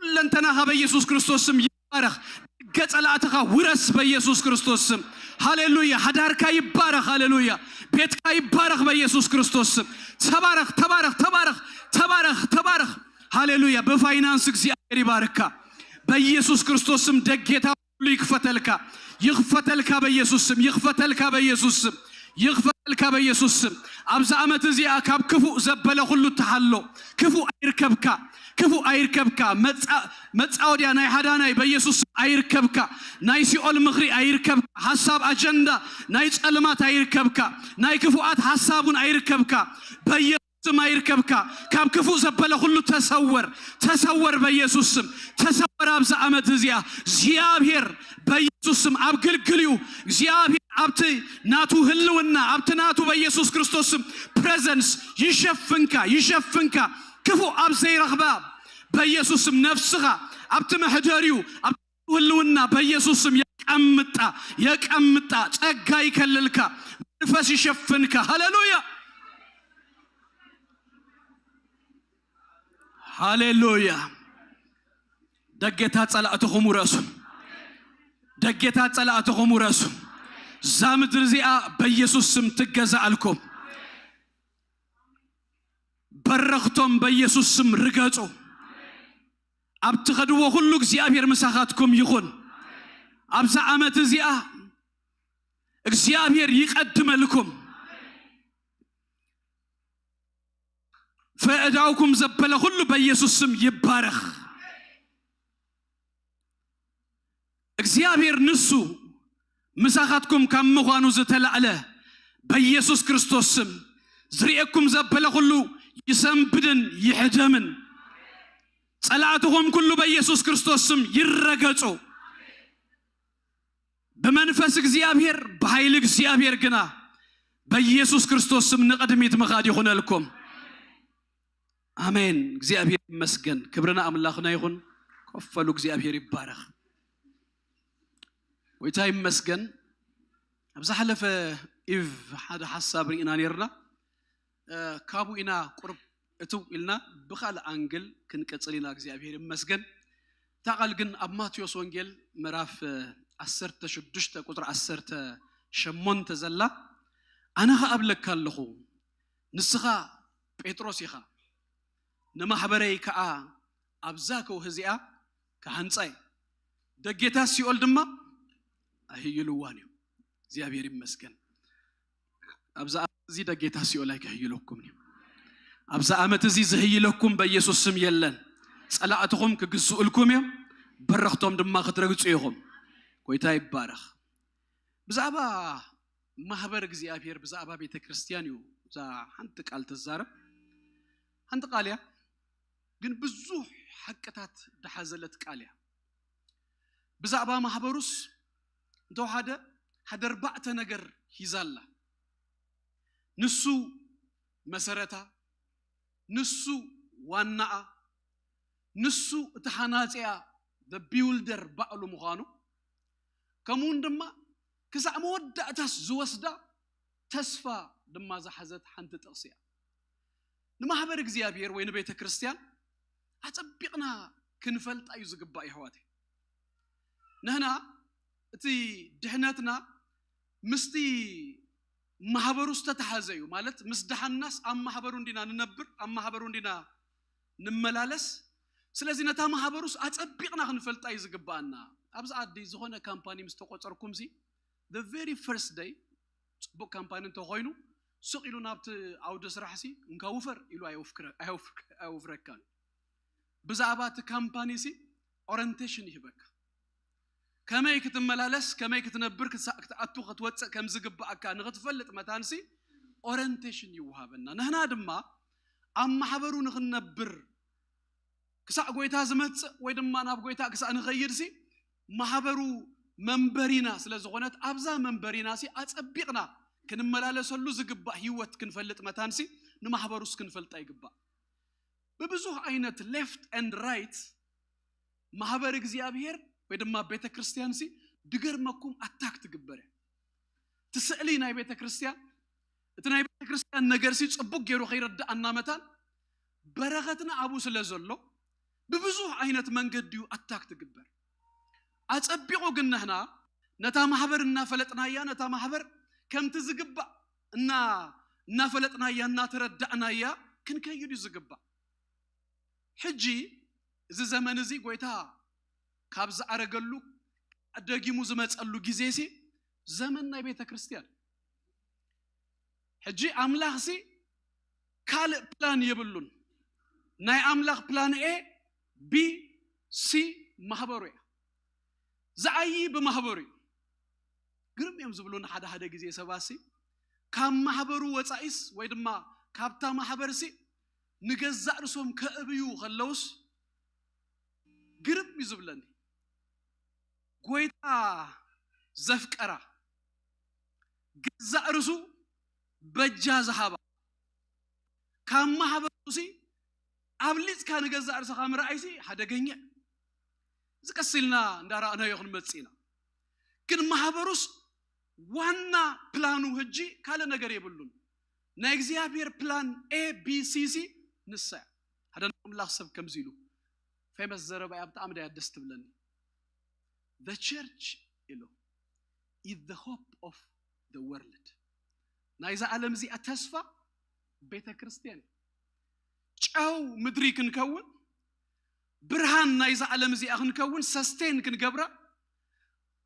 ኩለንተናኻ በኢየሱስ ክርስቶስ ስም ይባረኽ። ደገ ጸላእትኻ ውረስ በኢየሱስ ክርስቶስ ስም። ሃሌሉያ። ሓዳርካ ይባረኽ። ሃሌሉያ። ቤትካ ይባረኽ በኢየሱስ ክርስቶስ ስም። ተባረኽ፣ ተባረኽ፣ ተባረኽ፣ ተባረኽ፣ ተባረኽ። ሃሌሉያ። ብፋይናንስ እግዚኣብሔር ይባርካ። በኢየሱስ ክርስቶስ ስም ደጌታ ሁሉ ይክፈተልካ። ይክፈተልካ በኢየሱስ ስም። ይክፈተልካ በኢየሱስ ስም። ይክፈተልካ በኢየሱስ ስም። ኣብዚ ዓመት እዚኣ ካብ ክፉእ ዘበለ ኩሉ ተሓሎ። ክፉእ ኣይርከብካ። ክፉእ ኣይርከብካ። መጻ-፣ መጻወድያ ናይ ሓዳናይ በኢየሱስ ስም ኣይርከብካ። ናይ ሲኦል ምኽሪ ኣይርከብካ። ሓሳብ ኣጀንዳ ናይ ጸልማት ኣይርከብካ። ናይ ክፉኣት ሓሳብ እውን ኣይርከብካ። በኢየሱስ ስም ኣይርከብካ። ካብ ክፉእ ዘበለ ኩሉ ተሰወር። ተሰወር በኢየሱስ ስም። ተሰወር ኣብዚ ዓመት እዚኣ። እግዚኣብሔር በኢየሱስ ስም ኣብ ግልግሊኡ እግዚኣብሔር ኣብቲ ናቱ ህልውና፣ ኣብቲ ናቱ በኢየሱስ ክርስቶስ ስም ፕሬዘንስ ይሸፍንካ፣ ይሸፍንካ። ክፉእ ኣብ ዘይረኽባ በኢየሱስ ስም ነፍስኻ ኣብቲ መሕደሪኡ፣ ኣብቲ ህልውና በኢየሱስ ስም የቀምጣ፣ የቀምጣ። ጸጋ ይከልልካ፣ መንፈስ ይሸፍንካ። ሃሌሉያ፣ ሃሌሉያ። ደጌታ ጸላእትኹም ውረሱ፣ ደጌታ ጸላእትኹም ውረሱ። እዛ ምድሪ እዚኣ በኢየሱስ ስም ትገዛእልኩም። በረኽቶም በኢየሱስ ስም ርገጹ። ኣብ ትኸድዎ ኩሉ እግዚኣብሔር ምሳኻትኩም ይኹን። ኣብዛ ዓመት እዚኣ እግዚኣብሔር ይቐድመልኩም። ፈእዳውኩም ዘበለ ኩሉ በኢየሱስ ስም ይባረኽ። እግዚኣብሔር ንሱ ምሳኻትኩም ካብ ምዃኑ ዝተላዕለ በኢየሱስ ክርስቶስ ስም ዝርእየኩም ዘበለ ኩሉ ይሰንብድን ይሕደምን። ጸላእትኹም ኩሉ በኢየሱስ ክርስቶስ ስም ይረገጹ። ብመንፈስ እግዚኣብሔር፣ ብኃይሊ እግዚኣብሔር ግና በኢየሱስ ክርስቶስ ስም ንቕድሚት ምኻድ ይኹነልኩም። ኣሜን። እግዚኣብሔር ይመስገን። ክብሪ ንኣምላኽና ይኹን። ኮፍ በሉ፣ እግዚኣብሔር ይባረኽ። ጎይታ ይመስገን። ኣብ ዝሓለፈ ኢቭ ሓደ ሓሳብ ርኢና ነርና። እ፣ ካብኡ ኢና ቁርብ እትው ኢልና ብኻልእ ኣንግል ክንቅጽል ኢና። እግዚኣብሔር ይመስገን። እታ ቃል ግን ኣብ ማቴዎስ ወንጌል ምዕራፍ፣ እ፣ ዓሰርተ ሽዱሽተ ቁጽሪ ዓሰርተ ሸሞንተ ዘላ፣ ኣነ ኸኣ እብለካ ኣለኹ፣ ንስኻ ጴጥሮስ ኢኻ፣ ንማሕበረይ ከኣ ኣብዛ ከውሒ እዚኣ ክሃንጻ እየ፣ ደጌታት ሲኦል ድማ ኣይህይልዋን እዮም። እግዚኣብሔር ይመስገን። ኣብዚ ዓመት እዚ ደጌታት ሲኦል ኣይክህይለኩምን እዮም። ኣብዚ ዓመት እዚ ዝህይለኩም በኢየሱስ ስም የለን። ጸላእትኹም ክግዝኡልኩም እዮም፣ በረኽቶም ድማ ክትረግጹ ኢኹም። ጎይታ ይባረኽ። ብዛዕባ ማህበር እግዚኣብሔር፣ ብዛዕባ ቤተ ክርስቲያን እዩ እዛ ሓንቲ ቃል ትዛረብ። ሓንቲ ቃል እያ፣ ግን ብዙሕ ሓቅታት ዝሓዘለት ቃል እያ። ብዛዕባ ማህበሩስ እንተወሓደ ሓደ ኣርባዕተ ነገር ሂዛ ኣላ። ንሱ መሰረታ፣ ንሱ ዋናኣ፣ ንሱ እቲ ሓናጺኣ፣ the builder ባዕሉ ምዃኑ፣ ከምኡ እውን ድማ ክሳዕ መወዳእታስ ዝወስዳ ተስፋ ድማ ዝሓዘት ሓንቲ ጥቕሲ እያ። ንማሕበር እግዚኣብሔር ወይ ንቤተ ክርስቲያን ኣጸቢቕና ክንፈልጣ እዩ ዝግባእ፣ የሕዋተይ። ንሕና እቲ ድሕነትና ምስቲ ማሕበሩ ዝተተሓዘ እዩ። ማለት ምስ ደሓንናስ ኣብ ማሕበሩ እንዲና ንነብር፣ ኣብ ማሕበሩ እንዲና ንመላለስ። ስለዚ ነታ ማሕበሩስ ኣጸቢቕና ክንፈልጣ እዩ ዝግባኣና። ኣብዚ ዓዲ ዝኾነ ካምፓኒ ምስ ተቆጸርኩምሲ፣ the very first day፣ ጽቡቕ ካምፓኒ እንተኾይኑ፣ ስቕ ኢሉ ናብቲ ዓውደ ስራሕሲ እንካ ውፈር ኢሉ ኣየውፍክረ-፣ ኣየውፍክ-፣ ኣየውፍረካን። ብዛዕባ እቲ ካምፓኒሲ ኦረንቴሽን ይህበካ። ከመይ ክትመላለስ፣ ከመይ ክትነብር፣ ክሳ-፣ ክትኣቱ፣ ክትወጽእ ከም ዝግባኣካ ንኽትፈልጥ መታንሲ ኦረንቴሽን ይወሃበና። ንሕና ድማ ኣብ ማሕበሩ ንኽንነብር ክሳዕ ጎይታ ዝመጽእ ወይ ድማ ናብ ጎይታ ክሳዕ ንኸይድሲ ማሕበሩ መንበሪና ስለ ዝኾነት ኣብዛ መንበሪናሲ ኣጸቢቕና ክንመላለሰሉ ዝግባእ ህይወት ክንፈልጥ መታንሲ ንማሕበሩስ ክንፈልጣ ይግባእ። ብብዙሕ ዓይነት ሌፍት ኤንድ ራይት ማህበር እግዚኣብሔር ወይ ድማ ቤተ ክርስቲያን ሲ ድገርመኩም ኣታክ ትግበር እያ። እቲ ስእሊ ናይ ቤተ ክርስቲያን፣ እቲ ናይ ቤተ ክርስቲያን ነገር ሲ ጽቡቅ ገይሩ ከይረዳኣና መታን በረኸትና ኣብኡ ስለ ዘሎ ብብዙሕ ዓይነት መንገዲ እዩ ኣታክ ትግበር። ኣጸቢቑ ግን ንሕና ነታ ማህበር እናፈለጥናያ፣ ነታ ማህበር ከምቲ ዝግባእ እና-፣ እናፈለጥናያ፣ እናተረዳእናያ ክንከይድ እዩ ዝግባእ። ሕጂ እዚ ዘመን እዚ ጎይታ ካብ ዝኣረገሉ ደጊሙ ዝመጸሉ ግዜ ሲ ዘመን ናይ ቤተ ክርስቲያን። ሕጂ ኣምላኽ ሲ ካልእ ፕላን የብሉን። ናይ ኣምላኽ ፕላን ኤ ቢ ሲ ማህበሩ እያ። ዝዓዪ ብማህበሩ እዩ። ግርም እዮም ዝብሉን ሓደ ሓደ ግዜ ሰባት ሲ ካብ ማህበሩ ወጻኢስ ወይ ድማ ካብታ ማህበር ሲ ንገዛእ ርእሶም ከእብዩ ከለውስ ግርም እዩ ዝብለኒ። ጎይታ ዘፍቀራ ገዛእ ርእሱ በጃ ዝሃባ ካብ ማህበሩ ሲ ኣብሊጽካ ንገዛእ ርእስኻ ምርኣይ ሲ ሓደገኛ እዩ። እዚ ቀስ ኢልና እንዳረኣናዮ ክንመጽእ ኢና። ግን ማህበሩስ ዋና ፕላኑ ሕጂ ካልእ ነገር የብሉን። ናይ እግዚኣብሔር ፕላን ኤ ቢ ሲ ሲ ንሳ እያ። ሓደ ናይ ኣምላኽ ሰብ ከምዚ ኢሉ ፌመስ ዘረባ እያ፣ ብጣዕሚ ደያ ደስ ትብለኒ። The church ኢሉ is the hope of the world። ናይዛ ዓለም እዚኣ ተስፋ ቤተ ክርስቲያን እዩ። ጨው ምድሪ ክንከውን፣ ብርሃን ናይዛ ዓለም እዚኣ ክንከውን፣ ሰስቴን ክንገብራ፣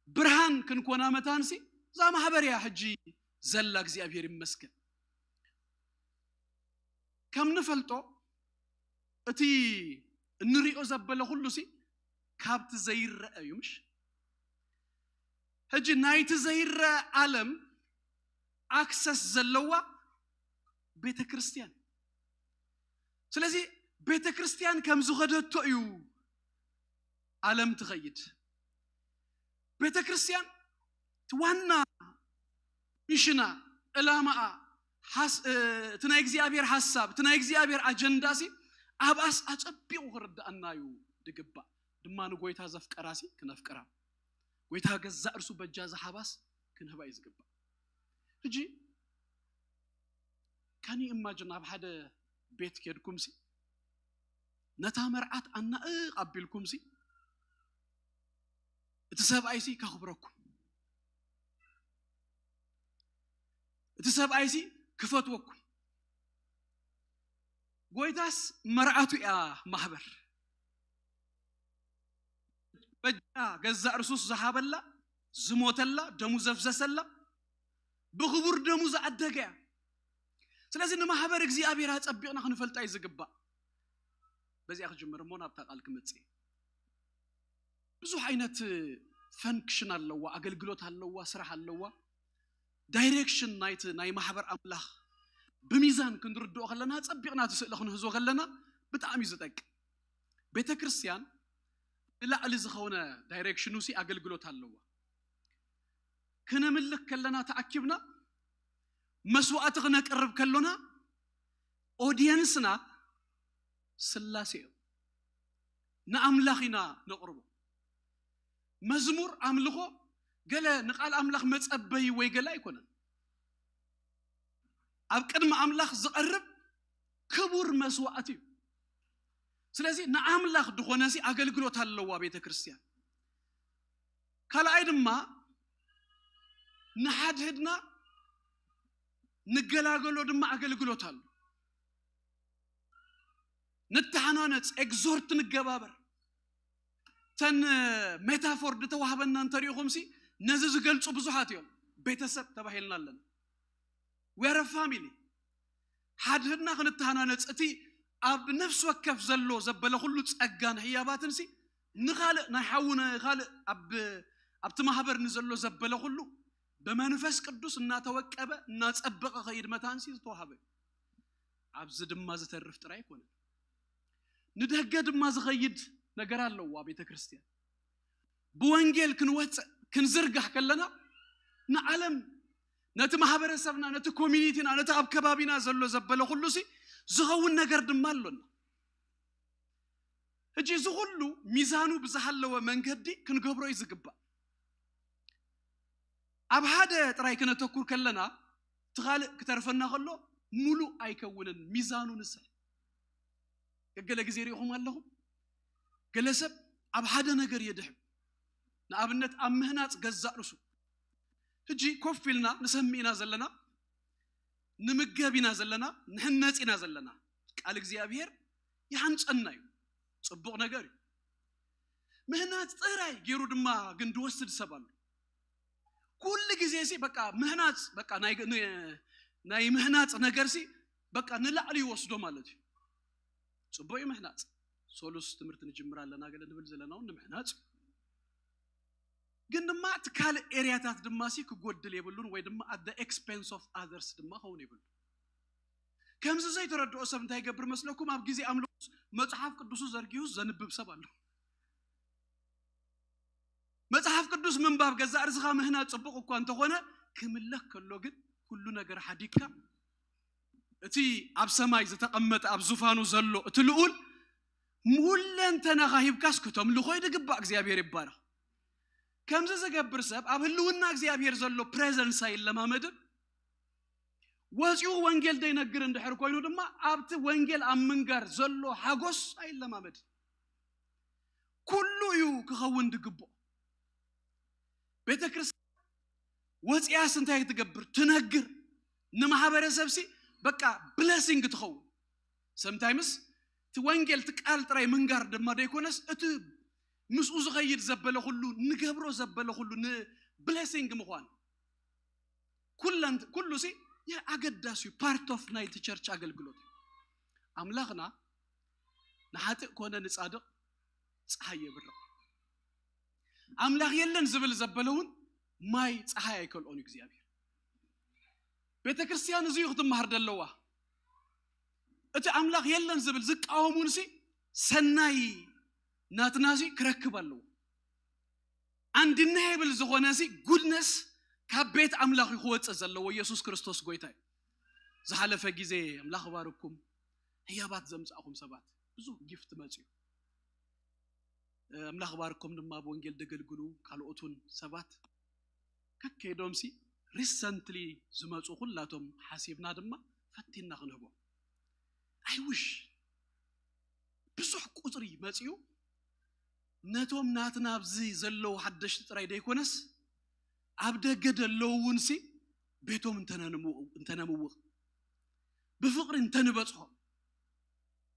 ብርሃን ክንኮና መታንሲ እዛ ማህበር እያ ሕጂ ዘላ። እግዚኣብሔር ይመስገን። ከም ንፈልጦ እቲ እንሪኦ ዘበለ ኩሉ ሲ ካብቲ ዘይረአ እዩ፣ ምሽ? ሕጂ ናይቲ ዘይረአ ዓለም ኣክሰስ ዘለዋ ቤተ ክርስቲያን። ስለዚ ቤተ ክርስቲያን ከም ዝኸደቶ እዩ ዓለም ትኸይድ። ቤተ ክርስቲያን እቲ ዋና ሚሽና፣ ዕላማኣ፣ ሓስ-፣ እ፣ እቲ ናይ እግዚኣብሔር ሓሳብ፣ እቲ ናይ እግዚኣብሔር ኣጀንዳ ሲ ኣብኣስ ኣጸቢቑ ክርድኣና እዩ ድግባእ። ድማ ንጎይታ ዘፍቀራ ሲ ክነፍቅራ፣ ጎይታ ገዛእ እርሱ በጃ ዝሃባስ ክንህባ እዩ ዝግባእ። ሕጂ ከኒ ኢማጅን ኣብ ሓደ ቤት ኬድኩም ሲ ነታ መርዓት ኣናእቕ ኣቢልኩም ሲ እቲ ሰብኣይ ሲ ከኽብረኩም፣ እቲ ሰብኣይ ሲ ክፈትወኩም። ጎይታስ መርዓቱ እያ ማህበር። በጃ ገዛእ ርሱስ ዝሃበላ፣ ዝሞተላ፣ ደሙ ዘፍሰሰላ፣ ብኽቡር ደሙ ዝኣደገ እያ። ስለዚ ንማህበር እግዚኣብሔር ኣጸቢቕና ክንፈልጣ እዩ ዝግባእ። በዚኣ ክጅምር እሞ ናብታ ቃል ክመጽእ እየ። ብዙሕ ዓይነት ፈንክሽን ኣለዋ፣ ኣገልግሎት ኣለዋ፣ ስራሕ ኣለዋ። ዳይሬክሽን ናይቲ ናይ ማሕበር ኣምላኽ ብሚዛን ክንርድኦ ከለና፣ ጸቢቕና እቲ ስእሊ ክንህዞ ከለና ብጣዕሚ እዩ ዝጠቅም። ቤተ ክርስቲያን ንላዕሊ ዝኾነ ዳይሬክሽኑ ሲ ኣገልግሎት ኣለዋ። ክነምልኽ ከለና ተኣኪብና መስዋዕቲ ክነቅርብ ከሎና ኦዲየንስና ስላሴ እዮም። ንኣምላኽ ኢና ነቕርቦ። መዝሙር ኣምልኾ ገለ ንቃል ኣምላኽ መጸበዪ ወይ ገለ ኣይኮነን። ኣብ ቅድሚ ኣምላኽ ዝቐርብ ክቡር መስዋዕቲ እዩ። ስለዚ ንኣምላኽ ድኾነ ሲ ኣገልግሎት ኣለዋ ቤተ ክርስቲያን። ካልኣይ ድማ ንሓድሕድና ንገላገሎ ድማ ኣገልግሎት ኣሎ። ንተሓናነጽ፣ ኤግዞርት ንገባበር። ተን ሜታፎር ዝተዋህበና እንተሪኢኹም ሲ ነዚ ዝገልጹ ብዙሓት እዮም። ቤተሰብ ተባሂልና ኣለና። We are a family። ሓድሕድና ክንተሃናነጽ፣ እቲ ኣብ ነፍሲ ወከፍ ዘሎ ዘበለ ኩሉ ጸጋን ህያባትን ሲ ንኻልእ ናይ ሓዉ ንኻልእ ኣብ ኣብቲ ማህበር ንዘሎ ዘበለ ኩሉ ብመንፈስ ቅዱስ እናተወቀበ እናጸበቐ ኸይድ መታን ሲ ዝተዋህበ እዩ። ኣብዚ ድማ ዝተርፍ ጥራይ ኣይኮነን። ንደገ ድማ ዝኸይድ ነገር ኣለዋ ቤተ ክርስቲያን። ብወንጌል ክንወጽእ ክንዝርጋሕ ከለና ንዓለም፣ ነቲ ማህበረሰብና፣ ነቲ ኮሚኒቲና፣ ነቲ ኣብ ከባቢና ዘሎ ዘበለ ኩሉ ሲ ዝኸውን ነገር ድማ ኣሎና። ሕጂ እዚ ኩሉ ሚዛኑ ብዝሃለወ መንገዲ ክንገብሮ እዩ ዝግባእ። ኣብ ሓደ ጥራይ ክነተኩር ከለና እቲ ካልእ ክተርፈና ከሎ ሙሉእ ኣይከውንን፣ ሚዛኑ ንስሕ። ገገለ ግዜ ሪኢኹም ኣለኹም፣ ገለ ሰብ ኣብ ሓደ ነገር የድሕም። ንኣብነት ኣብ ምህናጽ ገዛእ ርሱ። ሕጂ ኮፍ ኢልና ንሰምዕ ኢና ዘለና፣ ንምገብ ኢና ዘለና፣ ንሕነጽ ኢና ዘለና። ቃል እግዚኣብሔር ይሃንጸና እዩ። ጽቡቕ ነገር እዩ። ምህናጽ ጥራይ ገይሩ ድማ ግን ድወስድ ሰብ ኣሎ። ኩሉ ግዜ ሲ በቃ ምህናጽ፣ በቃ ናይ ግ- ን- ናይ ምህናጽ ነገር ሲ በቃ ንላዕሊ ይወስዶ ማለት እዩ። ጽቡቕ እዩ ምህናጽ። ሶሉስ ትምህርቲ ንጅምር ኣለና ገለ ንብል ዘለና እውን ንምህናጽ እዩ። ግን ድማ እቲ ካልእ ኤርያታት ድማ ሲ ክጎድል የብሉን፣ ወይ ድማ at the expense of others ድማ ኸውን የብሉ። ከምዚ ዘይተረድኦ ሰብ እንታይ ይገብር መስለኩም? ኣብ ግዜ ኣምልኾ መጽሓፍ ቅዱሱ ዘርጊሁ ዘንብብ ሰብ ኣሎ። መጽሓፍ ቅዱስ ምንባብ ገዛእ ርእስኻ ምህናጽ ጽቡቕ እኳ እንተኾነ፣ ክምለክ ከሎ ግን ኩሉ ነገር ሓዲግካ እቲ ኣብ ሰማይ ዝተቐመጠ ኣብ ዙፋኑ ዘሎ እቲ ልኡል ሁለንተናኻ ሂብካስ ክተምልኾ እዩ ዝግባእ። እግዚኣብሔር ይባረኽ። ከምዚ ዝገብር ሰብ ኣብ ህልውና እግዚኣብሔር ዘሎ ፕሬዘንስ ኣይለማመድን። ወፂኡ ወንጌል ዘይነግር እንድሕር ኮይኑ ድማ ኣብቲ ወንጌል ኣብ ምንጋር ዘሎ ሓጎስ ኣይለማመድን። ኩሉ እዩ ክኸውን ዝግብኦ። ቤተ ክርስቲያን ወፂኣስ እንታይ ትገብር? ትነግር። ንማሕበረሰብ ሲ በቃ ብለሲንግ ትኸውን። ሰምታይምስ እቲ ወንጌል እቲ ቃል ጥራይ ምንጋር ድማ ዘይኮነስ እቲ ምስኡ ዝኸይድ ዘበለ ኩሉ፣ ንገብሮ ዘበለ ኩሉ ንብለሲንግ ምዃን ኩለን ኩሉ ሲ ኣገዳሲ እዩ። ፓርት ኦፍ ናይቲ ቸርች ኣገልግሎት እዩ። ኣምላኽና ንሓጥእ ኮነ ንጻድቕ ፀሓይ የብርቕ። ኣምላኽ የለን ዝብል ዘበለ እውን ማይ ፀሓይ ኣይከልኦን እዩ እግዚኣብሔር። ቤተ ክርስቲያን እዚ እዩ ክትመሃር ደለዋ። እቲ ኣምላኽ የለን ዝብል ዝቃወሙን ሲ ሰናይ ናትና ሲ ክረክብ ኣለዎ። ኣንዲናየብል ዝኾነ ሲ ጉድነስ ካብ ቤት ኣምላኽ እዩ ክወፅእ ዘለዎ። ኢየሱስ ክርስቶስ ጎይታ እዩ። ዝሓለፈ ግዜ ኣምላኽ ባርኩም ህያባት ዘምፃእኹም ሰባት ብዙሕ ጊፍት መፅዩ። ኣምላኽ ባርኮም ድማ ኣብ ወንጌል ደገልግሉ ካልኦት እውን ሰባት ከከይዶም ሲ ሪሰንትሊ ዝመፁ ኩላቶም ሓሲብና ድማ ፈቲና ክንህቦም። ኣይ ዊሽ ብዙሕ ቁፅሪ መፅዩ ነቶም ናትና ኣብዚ ዘለዉ ሓደሽቲ ጥራይ ዘይኮነስ ኣብ ደገ ዘለዉ እውን ሲ ቤቶም እንተነምው- እንተነምውቕ ብፍቕሪ እንተንበፅሖም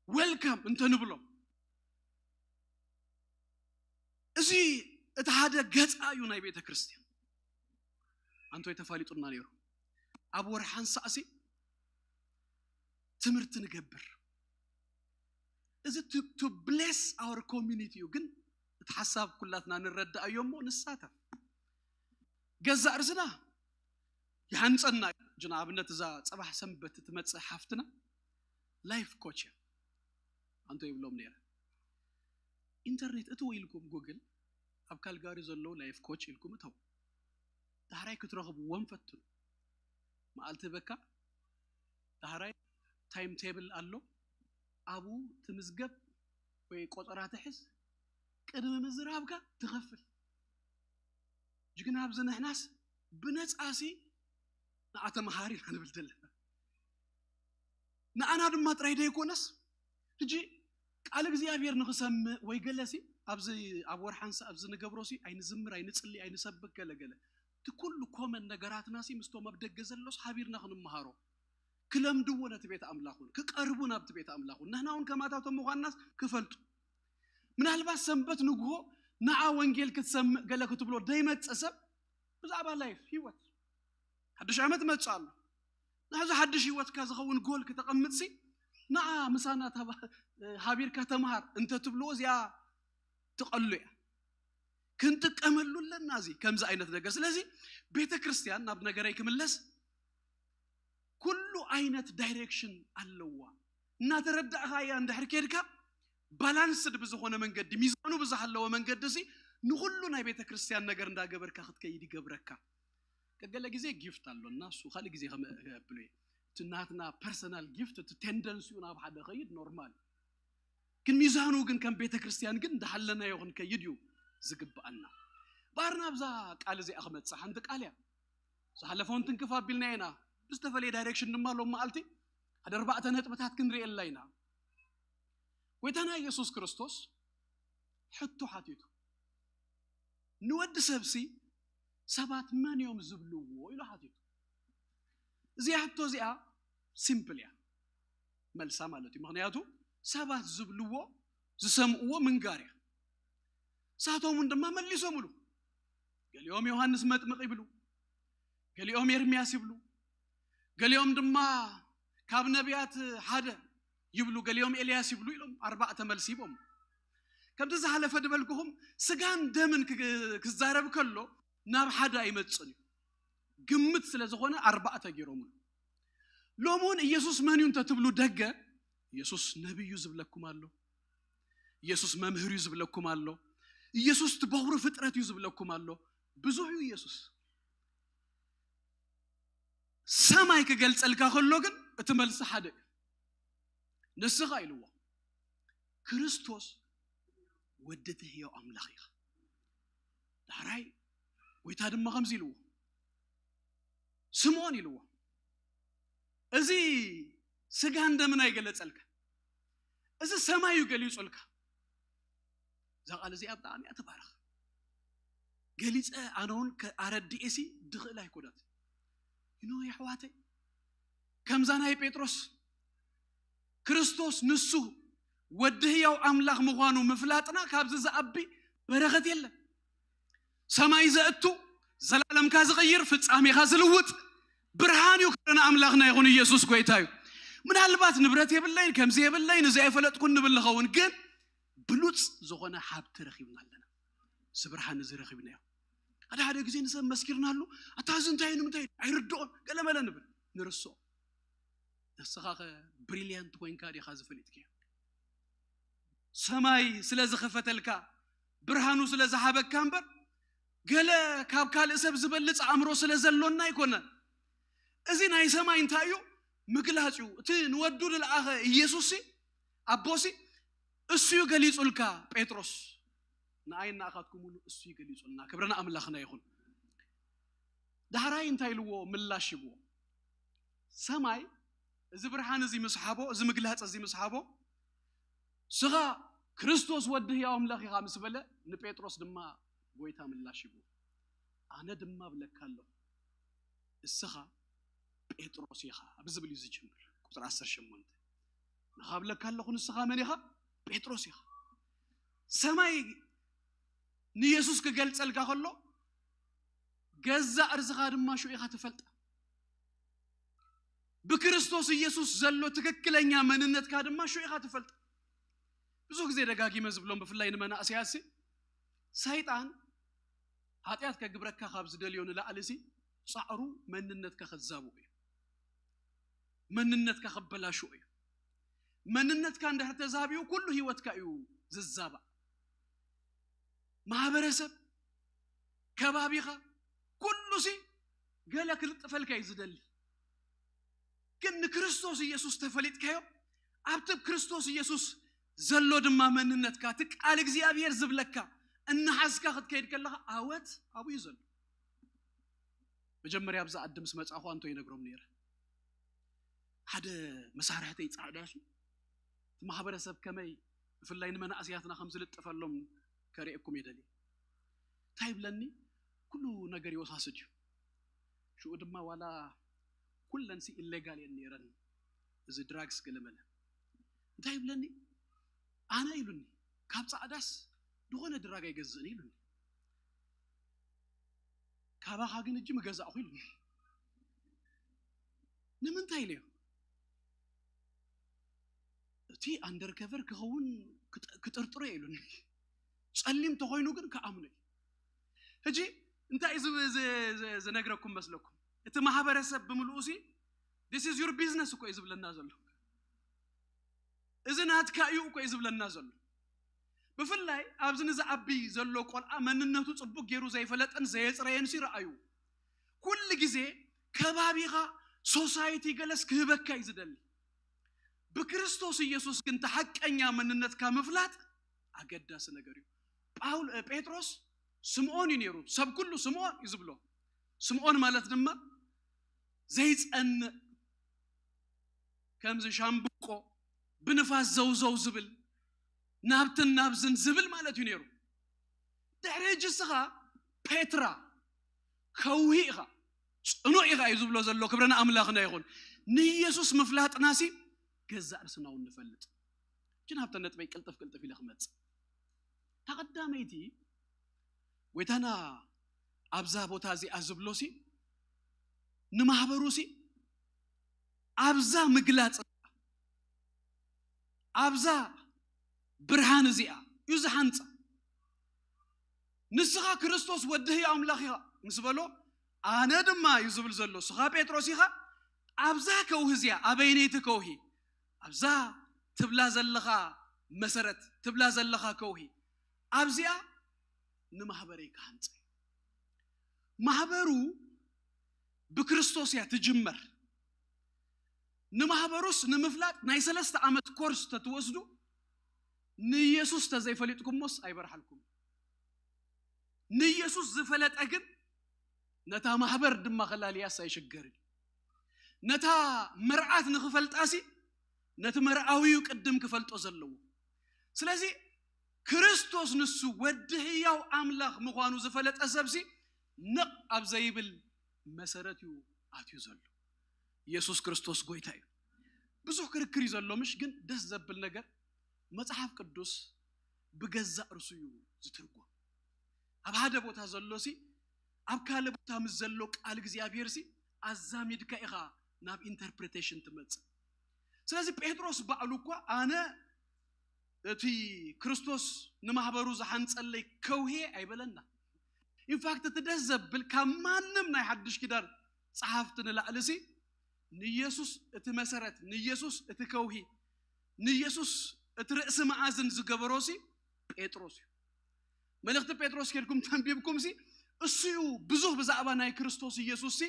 ዌልካም እንተንብሎም እዚ እቲ ሓደ ገፃ እዩ ናይ ቤተ ክርስቲያን። ኣንቶይ ተፋሊጡና ነይሩ። ኣብ ወርሓን ሳእሲ ትምህርቲ ንገብር። እዚ to bless our community እዩ። ግን እቲ ሓሳብ ኩላትና ንረዳእ እዮ እሞ ንሳተፍ። ገዛእ ርስና ይሃንፀና እዩ። ጅና ኣብነት እዛ ፅባሕ ሰንበት ትመፅእ ሓፍትና ላይፍ ኮች እያ። ኣንቶ ይብሎም ነይረ ኢንተርኔት እትው ኢልኩም ጉግል ኣብ ካልጋሪ ዘለዉ ላይፍ ኮች ኢልኩም እተው። ዳሕራይ ክትረኽብዎም ፈትኑ። መዓልቲ በካ ዳሕራይ ታይም ቴብል ኣሎ። ኣብኡ ትምዝገብ ወይ ቆፀራ ትሕዝ። ቅድሚ ምዝራብካ ትኸፍል። ጅግና ኣብዚ ንሕናስ ብነፃሲ ንዓ ተምሃር ኢና ንብል ዘለና። ንኣና ድማ ጥራይ ደይኮነስ ሕጂ ቃል እግዚኣብሔር ንክሰምዕ ወይ ገለሲ ኣብዚ ኣብ ወርሓንሳ ኣብዚ ንገብሮሲ ኣይንዝምር ኣይንፅሊ ኣይንሰብክ ገለገለ እቲ ኩሉ ኮመን ነገራትናሲ ምስቶም ኣብ ደገ ዘሎስ ሓቢርና ክንመሃሮ ክለምድዎ ነቲ ቤት ኣምላኹን ክቀርቡ ናብቲ ቤት ኣምላኹን ንሕና እውን ከማታቶም ምዃንናስ ክፈልጡ ምናልባት ሰንበት ንግሆ ንዓ ወንጌል ክትሰምዕ ገለ ክትብሎ ደይመፀ ሰብ ብዛዕባ ላይፍ ህይወት ሓድሽ ዓመት መፅእ ኣሎ ናዚ ሓድሽ ህይወትካ ዝኸውን ጎል ክተቐምጥሲ ንዓ ምሳና ተባ- ሃቢርካ ተምሃር እንተትብልዎ እዚኣ ትቐሉ እያ ክንጥቀመሉ ኣለና እዚ ከምዚ ዓይነት ነገር ስለዚ ቤተ ክርስቲያን ናብ ነገረይ ክምለስ ኩሉ ዓይነት ዳይሬክሽን ኣለዋ እናተረዳእኻ እያ እንድሕር ኬድካ ባላንስድ ብዝኾነ መንገዲ ሚዛኑ ብዝሃለወ መንገዲ ሲ ንኩሉ ናይ ቤተ ክርስቲያን ነገር እንዳገበርካ ክትከይድ ይገብረካ ገገለ ግዜ ጊፍት ኣሎና እሱ ካልእ ግዜ ከመብሎ እቲ ናትና ፐርሰናል ጊፍት እቲ ቴንደንሲኡ ናብ ሓደ ኸይድ ኖርማል ግን ሚዛኑ ግን ከም ቤተ ክርስቲያን ግን እንዳሃለናዮ ክንከይድ እዩ ዝግብኣና ባር ናብዛ ቃል እዚኣ ክመፅእ ሓንቲ ቃል እያ ዝሓለፈውን ትንክፍ ኣቢልና ኢና ብዝተፈለየ ዳይሬክሽን ድማ ሎም መዓልቲ ሓደ ኣርባዕተ ነጥብታት ክንርእየላ ኢና ጎይታና ኢየሱስ ክርስቶስ ሕቶ ሓቲቱ ንወዲ ሰብሲ ሰባት መን እዮም ዝብልዎ ኢሉ ሓቲቱ እዚኣ ሕቶ እዚኣ ሲምፕል እያ መልሳ ማለት እዩ ምክንያቱ ሰባት ዝብልዎ ዝሰምእዎ ምንጋር እዩ። ንሳቶም እውን ድማ መሊሶምሉ። ገሊኦም ዮሃንስ መጥምቕ ይብሉ፣ ገሊኦም ኤርምያስ ይብሉ፣ ገሊኦም ድማ ካብ ነቢያት ሓደ ይብሉ፣ ገሊኦም ኤልያስ ይብሉ ኢሎም ኣርባዕተ መልሲ ሂቦም። ከምቲ ዝሓለፈ ዝበልኩኹም፣ ስጋን ደምን ክግ- ክዛረብ ከሎ ናብ ሓደ ኣይመጽን እዩ። ግምት ስለ ዝኾነ ኣርባዕተ ገይሮምሉ። ሎሚ እውን ኢየሱስ መን እዩ እንተትብሉ፣ ደገ ኢየሱስ ነቢይ እዩ ዝብለኩም ኣሎ፣ ኢየሱስ መምህር እዩ ዝብለኩም ኣሎ፣ ኢየሱስ እቲ በኹሪ ፍጥረት እዩ ዝብለኩም ኣሎ። ብዙሕ እዩ ኢየሱስ። ሰማይ ክገልጸልካ ከሎ ግን እቲ መልሲ ሓደ እዩ። ንስኻ ኢልዎ፣ ክርስቶስ ወዲ እቲ ህያው ኣምላኽ ኢኻ። ዳሕራይ ጎይታ ድማ ከምዚ ኢልዎ፣ ስምዖን ኢልዎ፣ እዚ ስጋን ደምን ኣይገለጸልካ፣ እዚ ሰማይ እዩ ገሊጹልካ። እዛ ቃል እዚኣ ብጣዕሚ እያ ትባርኽ። ገሊጸ ኣነ እውን ከ- ኣረድኤሲ ድኽእል ኣይኮነት። ይኖ የሕዋተይ፣ ከምዛ ናይ ጴጥሮስ፣ ክርስቶስ ንሱ ወዲ ህያው ኣምላኽ ምዃኑ ምፍላጥና ካብዚ ዝኣቢ በረኸት የለን። ሰማይ ዘእቱ፣ ዘላለምካ ዝቕይር፣ ፍጻሜኻ ዝልውጥ ብርሃን እዩ። ክብሪ ንኣምላኽና ይኹን። ኢየሱስ ጎይታ እዩ። ምናልባት ንብረት የብለይን፣ ከምዚ የብለይን፣ እዚ ኣይፈለጥኩን ንብል ንኸውን፣ ግን ብሉጽ ዝኾነ ሃብቲ ረኺብና ኣለና። እዚ ብርሃን እዚ ረኺብናዮ። ሓደ ሓደ ግዜ ንሰብ መስኪርናሉ፣ ኣታ እዚ እንታይ እዩ፣ ንምንታይ እዩ? ኣይርድኦን፣ ገለመለ ንብል፣ ንርስኦ። ንስኻ ኸ ብሪልያንት ኮይንካ ዲኻ ዝፈሊጥክዮ? ሰማይ ስለ ዝኸፈተልካ፣ ብርሃኑ ስለ ዝሃበካ እምበር፣ ገለ ካብ ካልእ ሰብ ዝበልጽ ኣእምሮ ስለ ዘሎና ኣይኮነን። እዚ ናይ ሰማይ እንታይ እዩ? ምግላጽ እዩ። እቲ ንወዱ ዝለኣኸ ኢየሱስሲ፣ ኣቦሲ፣ እሱ እዩ ገሊጹልካ ጴጥሮስ። ንኣይ ንኣኻትኩም እውን እሱ እዩ ገሊጹልና። ክብሪ ንኣምላኽና ይኹን። ዳሕራይ እንታይ ኢልዎ? ምላሽ ይብዎ። ሰማይ እዚ ብርሃን እዚ ምስ ሃቦ፣ እዚ ምግላጽ እዚ ምስ ሃቦ፣ ስኻ ክርስቶስ ወዲ ህያው ኣምላኽ ኢኻ ምስ በለ፣ ንጴጥሮስ ድማ ጎይታ ምላሽ ይብዎ። ኣነ ድማ እብለካ ኣለኹ፣ እስኻ ጴጥሮስ ኢኻ፣ ብዝብል እዩ ዝጅምር። ቁጽሪ ዓሰርተ ሸሞንተ፣ ንኻ እብለካ ኣለኹ፣ ንስኻ መን ኢኻ? ጴጥሮስ ኢኻ። ሰማይ ንየሱስ ክገልጸልካ ከሎ፣ ገዛእ ርእስኻ ድማ ሽዑ ኢኻ ትፈልጣ። ብክርስቶስ ኢየሱስ ዘሎ ትክክለኛ መንነትካ ድማ ሽዑ ኢኻ ትፈልጣ። ብዙ ግዜ ደጋጊመ ዝብሎም፣ ብፍላይ ንመናእሰያትሲ፣ ሰይጣን ሓጢኣት ከግብረካ ካብ ዝደልዮ ንላዕሊ ሲ፣ ጻዕሩ መንነትካ ከዛብኡ እዩ። መንነትካ ከበላሽዎ እዩ። መንነትካ እንድሕር ተዛቢኡ፣ ኩሉ ህይወትካ እዩ ዝዛባእ። ማህበረሰብ፣ ከባቢኻ፣ ኩሉ ሲ ገለ ክልጥፈልካ እዩ ዝደሊ። ግን ንክርስቶስ ኢየሱስ ተፈሊጥካዮ፣ ኣብቲ ክርስቶስ ኢየሱስ ዘሎ ድማ መንነትካ፣ እቲ ቃል እግዚኣብሔር ዝብለካ እናሓዝካ ክትከይድ ከለኻ፣ ኣወት ኣብኡ እዩ ዘሎ። መጀመርያ ኣብዛ ዓዲ ምስ መጻኹ ኣንቶ ይነግሮም ነይረ። ሓደ መሳርሕተይ ጻዕዳ ሲ፣ እቲ ማህበረሰብ ከመይ፣ ብፍላይ ንመናእሰያትና ከም ዝልጥፈሎም ከርእየኩም እየ ደልየ። እንታይ ይብለኒ? ኩሉ ነገር ይወሳስድ እዩ። ሽኡ ድማ ዋላ ኩለን ሲ ኢሌጋል እየን ነይረን፣ እዚ ድራግስ ገለመለ። እንታይ ይብለኒ? ኣነ ኢሉኒ፣ ካብ ጻዕዳስ ዝኾነ ድራግ ኣይገዝእን ኢሉኒ። ካባኻ ግን እጂ ምገዛእኹ ኢሉኒ። ንምንታይ ኢለዮ? እቲ ኣንደርከቨር ክኸውን ክጥ- ክጥርጥሮ እየ ኢሉኒ። ጸሊም ተኾይኑ ግን ክኣምኖ እዩ። ሕጂ እንታይ እዩ ዝ- ዝ- ዝ- ዝነግረኩም መስለኩም? እቲ ማህበረሰብ ብምልኡ ሲ፣ this is your business እኮ እዩ ዝብለና ዘሎ። እዚ ናትካ እዩ እኮ እዩ ዝብለና ዘሎ። ብፍላይ ኣብዚ ንዝዓቢ ዘሎ ቆልዓ መንነቱ ጽቡቅ ገይሩ ዘይፈለጠን ዘየጽረየን ሲ፣ ረኣዩ። ኩሉ ግዜ ከባቢኻ፣ ሶሳይቲ ገለስ ክህበካ እዩ ዝደሊ። ብክርስቶስ ኢየሱስ ግን እቲ ሓቀኛ መንነትካ ምፍላጥ ኣገዳሲ ነገር እዩ። ጳውል እ፣ ጴጥሮስ ስምዖን እዩ ነይሩ። ሰብ ኩሉ ስምዖን እዩ ዝብሎ። ስምዖን ማለት ድማ ዘይጸንእ፣ ከምዚ ሻምብቆ ብንፋስ ዘውዘው ዝብል፣ ናብትን ናብዝን ዝብል ማለት እዩ ነይሩ። ድሕሪ ሕጂ እስኻ ፔትራ፣ ከውሂ ኢኻ፣ ጽኑዕ ኢኻ እዩ ዝብሎ ዘሎ። ክብሪ ንኣምላኽና ይኹን። ንኢየሱስ ምፍላጥናሲ ገዛእ ርእስና እውን ንፈልጥ። ችን ሃብተ ነጥበይ ቅልጥፍ ቅልጥፍ ኢለ ክመጽእ። እታ ቀዳመይቲ ጎይታና ኣብዛ ቦታ እዚኣ ዝብሎ ሲ ንማህበሩ ሲ ኣብዛ ምግላጽ ኣብዛ ብርሃን እዚኣ እዩ ዝሓንጻ። ንስኻ ክርስቶስ ወዲ ህያው ኣምላኽ ኢኻ ምስ በሎ፣ ኣነ ድማ እዩ ዝብል ዘሎ። ንስኻ ጴጥሮስ ኢኻ። ኣብዛ ከውሂ እዚኣ፣ ኣበይነይቲ ከውሂ? ኣብዛ ትብላ ዘለኻ መሰረት፣ ትብላ ዘለኻ ከውሂ፣ ኣብዚኣ ንማህበረይ ክሃንጸ። ማህበሩ ብክርስቶስ እያ ትጅመር። ንማህበሩስ ንምፍላጥ ናይ ሰለስተ ዓመት ኮርስ ተትወስዱ፣ ንኢየሱስ ተዘይፈሊጥኩሞስ ኣይበርሓልኩም። ንኢየሱስ ዝፈለጠ ግን ነታ ማህበር ድማ ከላልያስ ኣይሽገርን። ነታ መርዓት ንኽፈልጣሲ ነቲ መርዓዊዩ ቅድም ክፈልጦ ዘለዎ። ስለዚ ክርስቶስ ንሱ ወዲ ህያው ኣምላኽ ምዃኑ ዝፈለጠ ሰብሲ ንቕ ኣብ ዘይብል መሰረት እዩ ኣትዩ ዘሎ። ኢየሱስ ክርስቶስ ጎይታ እዩ። ብዙሕ ክርክር እዩ ዘሎ፣ ምሽ ግን ደስ ዘብል ነገር መጽሓፍ ቅዱስ ብገዛእ ርሱ እዩ ዝትርጎም። ኣብ ሓደ ቦታ ዘሎ ሲ ኣብ ካልእ ቦታ ምስ ዘሎ ቃል እግዚኣብሔር ሲ ኣዛሚድካ ኢኻ ናብ ኢንተርፕሪቴሽን ትመጽእ። ስለዚ ጴጥሮስ ባዕሉ እኳ ኣነ እቲ ክርስቶስ ንማህበሩ ዝሓንጸለይ ከውሄ ኣይበለና። ኢንፋክት እቲ ደስ ዘብል ካብ ማንም ናይ ሓድሽ ኪዳን ጸሓፍቲ ንላዕሊ ሲ ንኢየሱስ እቲ መሰረት፣ ንኢየሱስ እቲ ከውሂ፣ ንኢየሱስ እቲ ርእሲ መኣዝን ዝገበሮ ሲ ጴጥሮስ እዩ። መልእኽቲ ጴጥሮስ ኬድኩም ተንቢብኩም ሲ እሱ እዩ ብዙህ ብዛዕባ ናይ ክርስቶስ ኢየሱስ ሲ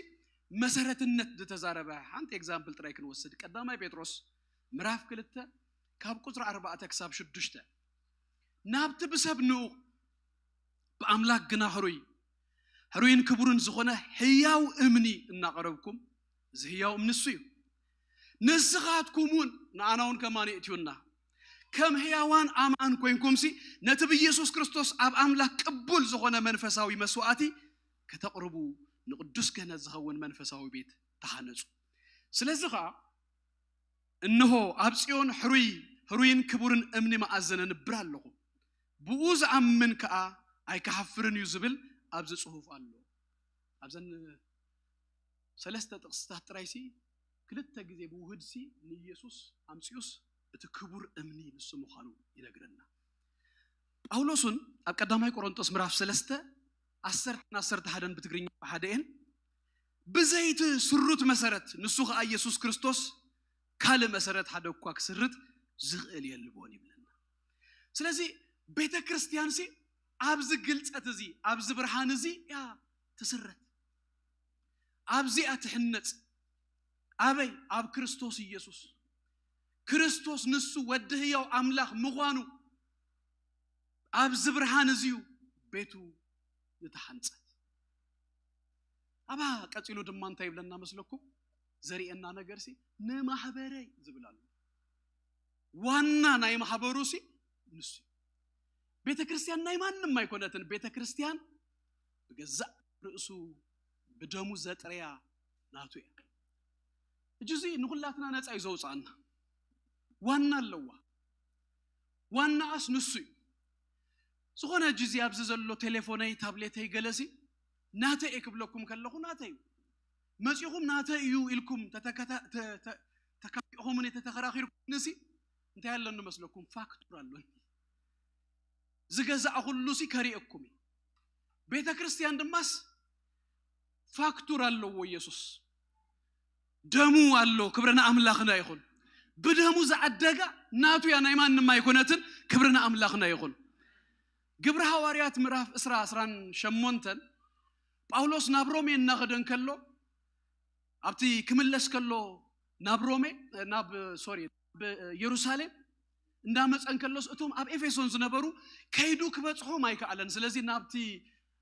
መሰረትነት ዝተዛረበ። ሓንቲ ኤግዛምፕል ጥራይ ክንወስድ፣ ቀዳማይ ጴጥሮስ ምዕራፍ ክልተ ካብ ቁጽሪ ኣርባዕተ ክሳብ ሽዱሽተ፣ ናብቲ ብሰብ ንኡ ብኣምላክ ግና ሕሩይ ሕሩይን ክቡርን ዝኾነ ህያው እምኒ እናቐረብኩም፣ እዚ ህያው እምኒ እሱ እዩ። ንስኻትኩም እውን ንኣና እውን ከማን የእትዩና፣ ከም ህያዋን ኣማን ኮይንኩምሲ ነቲ ብኢየሱስ ክርስቶስ ኣብ ኣምላክ ቅቡል ዝኾነ መንፈሳዊ መስዋዕቲ ከተቕርቡ ንቅዱስ ክህነት ዝኸውን መንፈሳዊ ቤት ተሃነጹ። ስለዚ ኸዓ እንሆ ኣብ ጽዮን ሕሩይ ሕሩይን ክቡርን እምኒ መኣዘነ ንብር ኣለኹ፣ ብኡ ዝኣምን ከኣ ኣይክሓፍርን እዩ ዝብል ኣብዚ ጽሑፍ ኣሎ። ኣብዘን ሰለስተ ጥቕስታት ጥራይሲ ክልተ ግዜ ብውህድሲ ንኢየሱስ ኣምጺኡስ እቲ ክቡር እምኒ ንሱ ምዃኑ ይነግረና። ጳውሎስን ኣብ ቀዳማይ ቆሮንጦስ ምዕራፍ ሰለስተ ዓሰርተ ዓሰርተ ሓደን ብትግርኛ ብሓደ እየን፣ ብዘይቲ ስሩት መሰረት ንሱ ኸዓ ኢየሱስ ክርስቶስ ካልእ መሰረት ሓደ እኳ ክስርት ዝኽእል የልቦን ይብለና። ስለዚ ቤተ ክርስቲያን ሲ ኣብዚ ግልጸት እዚ ኣብዚ ብርሃን እዚ እያ ትስረት፣ ኣብዚኣ ትሕነጽ። ኣበይ? ኣብ ክርስቶስ ኢየሱስ። ክርስቶስ ንሱ ወዲ ህያው ኣምላኽ ምዃኑ ኣብዚ ብርሃን እዚ እዩ ቤቱ ዝተሓንጸት። ኣባ ቀጺሉ ድማ እንታይ ይብለና መስለኩም? ዘርእየና ነገር ሲ ንማህበረይ ዝብል ኣሎ። ዋና ናይ ማህበሩ ሲ ንሱ እዩ። ቤተ ክርስቲያን ናይ ማንም ኣይኮነትን። ቤተ ክርስቲያን ብገዛእ ርእሱ ብደሙ ዘጥረያ ናቱ እያ። እጅ እዚ ንኹላትና ነፃ እዩ ዘውፅኣና። ዋና ኣለዋ። ዋናኣስ ንሱ እዩ። ዝኾነ እጅ እዚ ኣብዚ ዘሎ ቴሌፎነይ፣ ታብሌተይ፣ ገለሲ ናተይ እየ ክብለኩም ከለኹ ናተይ እዩ። መፂኹም ናተይ እዩ ኢልኩም ተተከታ- ተ- ተ- ተካፊእኹምኒ ተተኸራኺርኩምኒ ሲ እንታይ ኣለኒ መስለኩም? ፋክቱር ኣሎኒ። ዝገዛእኹሉ ሲ ከሪኤኩም እዩ። ቤተ ክርስቲያን ድማስ ፋክቱር ኣለዎ ኢየሱስ። ደሙ ኣሎ። ክብሪ ንኣምላኽና ይኹን። ብደሙ ዝዓደጋ ናቱ እያ፣ ናይ ማንም ኣይኮነትን። ክብሪ ንኣምላኽና ይኹን። ግብሪ ሃዋርያት ምዕራፍ ዕስራ ዕስራን ሸሞንተን ጳውሎስ ናብ ሮሜ እናኸደ እንከሎ ኣብቲ ክምለስ ከሎ ናብ ሮሜ ናብ ሶሪ ናብ ኢየሩሳሌም እንዳመፀ እንከሎስ እቶም ኣብ ኤፌሶን ዝነበሩ ከይዱ ክበፅሖም ኣይከኣለን። ስለዚ ናብቲ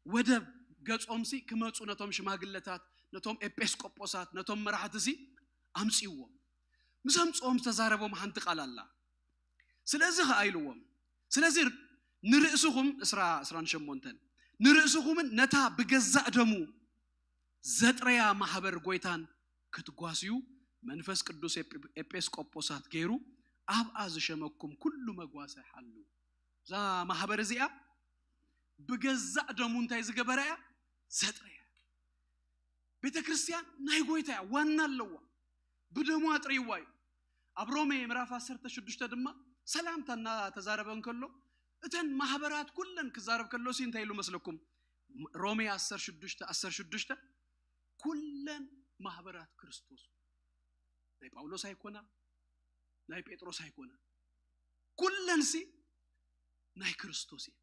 ወደብ ገፆምሲ ክመፁ ነቶም ሽማግለታት፣ ነቶም ኤጲስቆጶሳት፣ ነቶም መራሕትሲ ኣምፅዎም። ምስ ኣምፅኦም ዝተዛረቦም ሓንቲ ቃል ኣላ። ስለዚ ኸዓ ኢልዎም፣ ስለዚ ንርእስኹም ዕስራ ዕስራን ሸሞንተን ንርእስኹምን ነታ ብገዛእ ደሙ ዘጥረያ ማሕበር ጎይታን ክትጓስዩ መንፈስ ቅዱስ ኤጲ- ኤጲስቆጶሳት ገይሩ ኣብኣ ዝሸመኩም ኩሉ መጓሰ ሓሉ። እዛ ማህበር እዚኣ ብገዛእ ደሙ እንታይ ዝገበረ እያ? ዘጥረያ። ቤተ ክርስቲያን ናይ ጎይታ እያ፣ ዋና ኣለዋ። ብደሙ ኣጥርይዋ እዩ። ኣብ ሮሜ ምዕራፍ ዓሰርተ ሽዱሽተ ድማ ሰላምታ እናተዛረበ እንከሎ እተን ማህበራት ኩለን ክዛረብ ከሎ ሲ እንታይ ኢሉ መስለኩም? ሮሜ ዓሰርተ ሽዱሽተ ዓሰርተ ሽዱሽተ ኩለን ማህበራት ክርስቶስ፣ ናይ ጳውሎስ ኣይኮና፣ ናይ ጴጥሮስ ኣይኮና፣ ኩለን ሲ ናይ ክርስቶስ እዩ።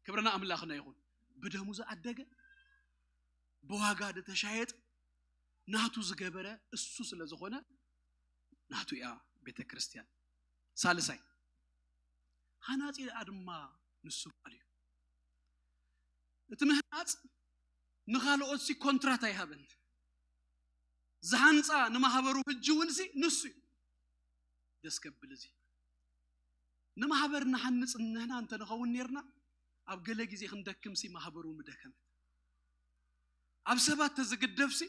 ክብርና ኣምላኽና ይኹን። ብደሙ ዝኣደገ፣ ብዋጋ ዝተሻየጠ፣ ናቱ ዝገበረ እሱ ስለ ዝኾነ ናቱ እያ ቤተ ክርስቲያን። ሳልሳይ፣ ሃናጺ ደኣ ድማ ንሱ በዓሉ እዩ። እቲ ምህናጽ ንኻልኦት ሲ ኮንትራት ኣይሃበን። ዝሃንጻ ንማህበሩ ሕጂ እውን ሲ ንሱ እዩ። ደስ ከብል እዚ ንማህበር ንሃንጽ ንህና እንተንኸውን ኔርና፣ ኣብ ገለ ግዜ ክንደክም ሲ ማህበሩ ምደከመት። ኣብ ሰባት ተዝግደፍ ሲ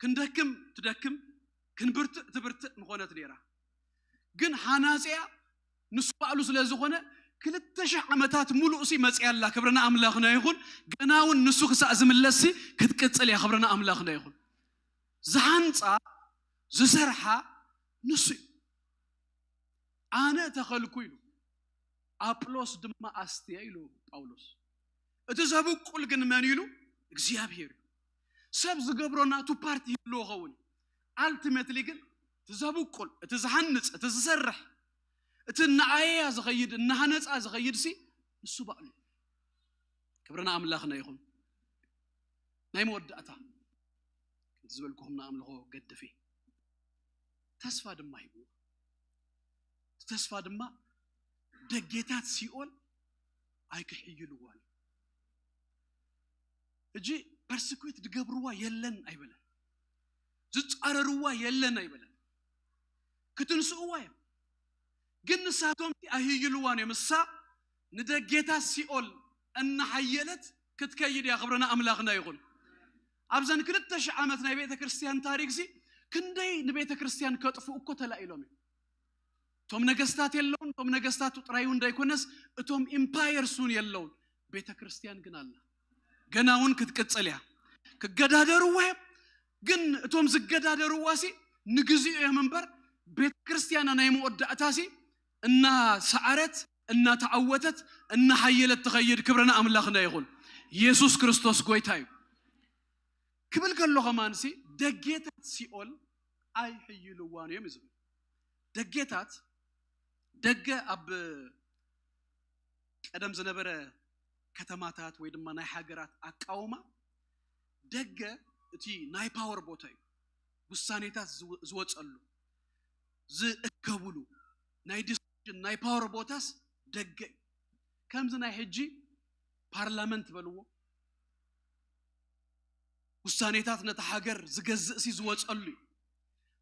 ክንደክም ትደክም፣ ክንብርትእ ትብርትእ ምኾነት ኔራ። ግን ሃናጺያ ንሱ ባዕሉ ስለ ዝኾነ ክልተ ሽሕ ዓመታት ሙሉእ ሲ መጽያ ኣላ። ክብርና ኣምላኽና ይኹን። ገና እውን ንሱ ክሳእ ዝምለስ ሲ ክትቅጽል እያ። ክብርና ኣምላኽና ይኹን። ዝሃንጻ ዝሰርሓ ንሱ እዩ። ኣነ ተኸልኩ ኢሉ፣ ኣጵሎስ ድማ ኣስትየ ኢሉ ጳውሎስ። እቲ ዘብቁል ግን መን ኢሉ? እግዚኣብሔር እዩ። ሰብ ዝገብሮ ናቱ ፓርቲ ይህልዎ ኸውን። ኣልቲሜትሊ ግን እቲ ዘብቁል፣ እቲ ዝሃንጽ፣ እቲ ዝሰርሕ፣ እቲ እናኣየያ ዝኸይድ፣ እናሃነጻ ዝኸይድ ሲ ንሱ ባዕሉ እዩ። ክብርና ኣምላኽና ይኹን። ናይ መወዳእታ ከምቲ ዝበልኩኹም ንኣምልኾ ገድፊ። ተስፋ ድማ ሂብዎ። እቲ ተስፋ ድማ ደጌታት ሲኦል ኣይክሕይልዋን እዩ። ሕጂ ፐርሲኩት ዝገብርዋ የለን ኣይበለን፣ ዝጻረርዋ የለን ኣይበለን። ክትንስእዋ እዮም፣ ግን ንሳቶም ኣይህይልዋን እዮም። እሳ ንደጌታት ሲኦል እናሓየለት ክትከይድ እያ። ክብርና ኣምላኽና ይኹን። ኣብዘን ክልተ ሽሕ ዓመት ናይ ቤተ ክርስቲያን ታሪክ ሲ ክንደይ ንቤተ ክርስቲያን ከጥፍኡ እኮ ተላኢሎም እዮም። እቶም ነገስታት የለውን። እቶም ነገስታት ጥራይ እውን እንዳይኮነስ እቶም ኢምፓየርስ እውን የለውን። ቤተ ክርስቲያን ግን ኣላ፣ ገና እውን ክትቅጽል እያ። ክገዳደርዋ እዮም፣ ግን እቶም ዝገዳደርዋ ሲ ንግዚኡ እዮም እምበር ቤተ ክርስቲያና ናይ መወዳእታ ሲ እናሰዓረት እናተዓወተት እናሓየለት ትኸይድ። ክብርና ኣምላኽና ይኹን። ኢየሱስ ክርስቶስ ጎይታ እዩ። ክብል ከሎ ከማን ሲ ደጌታት ሲኦል ኣይሕይልዋን እዮም እዩ ዝብል። ደጌታት ደገ ኣብ ቀደም ዝነበረ ከተማታት ወይ ድማ ናይ ሃገራት ኣቃውማ ደገ እቲ ናይ ፓወር ቦታ እዩ። ውሳኔታት ዝወ-፣ ዝወጸሉ፣ ዝእከብሉ፣ ናይ ዲሲዥን ናይ ፓወር ቦታስ ደገ እዩ። ከምዚ ናይ ሕጂ ፓርላመንት በልዎ፣ ውሳኔታት ነታ ሃገር ዝገዝእ ሲ ዝወጸሉ እዩ።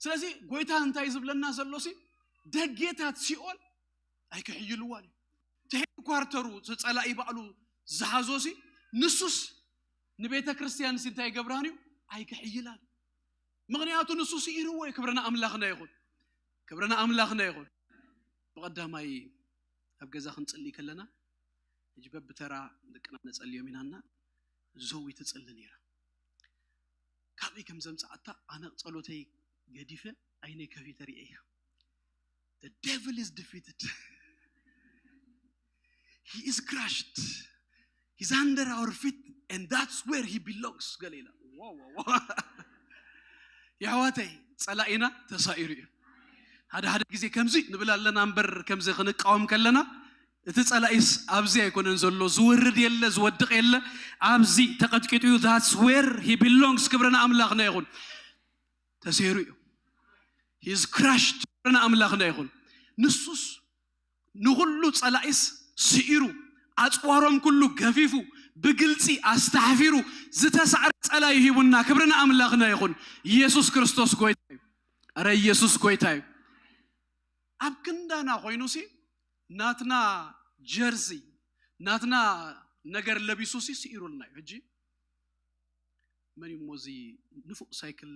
ስለዚ ጎይታ እንታይ ዝብለና ዘሎ ሲ ደጌታት ሲኦል ኣይክሕይልዋን እዩ። እቲ ሄድኳርተሩ እቲ ጸላኢ ባዕሉ ዝሓዞ ሲ ንሱስ ንቤተ ክርስቲያን ሲ እንታይ ይገብራን እዩ? ኣይክሕይላን። ምኽንያቱ ንሱ ስኢርዎ እዩ። ክብርና ኣምላኽና ይኹን። ክብርና ኣምላኽና ይኹን። ብቐዳማይ ኣብ ገዛ ክንጽሊ ከለና ሕጂ በብተራ ደቅና ነጸልዮም ኢናና ዘዊ ትጽሊ ነይራ። ካበይ ከም ዘምጽኣታ ኣነ ጸሎተይ ገዲፈ ዓይነይ ከፊተ ርእየ እያ። The devil is defeated. He is crushed. He's under our feet and that's where he belongs. ገለ ኢላ። ዋው፣ ዋው፣ ዋው። የሕዋተይ፣ ጸላኢና ተሳኢሩ እዩ። ሓደ ሓደ ግዜ ከምዚ ንብል ኣለና እምበር፣ ከምዚ ክንቃወም ከለና እቲ ጸላኢስ ኣብዚ ኣይኮነን ዘሎ። ዝወርድ የለ፣ ዝወድቕ የለ፣ ኣብዚ ተቐጥቂጡ እዩ። That's where he belongs። ክብርና ኣምላኽና ይኹን። ተሰይሩ እዩ። He's crushed። ክብርና ኣምላኽና ይኹን። ንሱስ ንኹሉ ጸላኢስ ስኢሩ፣ ኣጽዋሮም ኩሉ ገፊፉ፣ ብግልጺ ኣስተሓፊሩ፣ ዝተሳዕረ ጸላኢ ሂቡና። ክብርና ኣምላኽና ይኹን። ኢየሱስ ክርስቶስ ጎይታ እዩ። ኣረ ኢየሱስ ጎይታ እዩ። ኣብ ክንዳና ኮይኑሲ ናትና ጀርሲ፣ ናትና ነገር ለቢሱሲ ስኢሩልና እዩ። ሕጂ መን እዩ እሞ እዚ ንፉዕ ሳይክል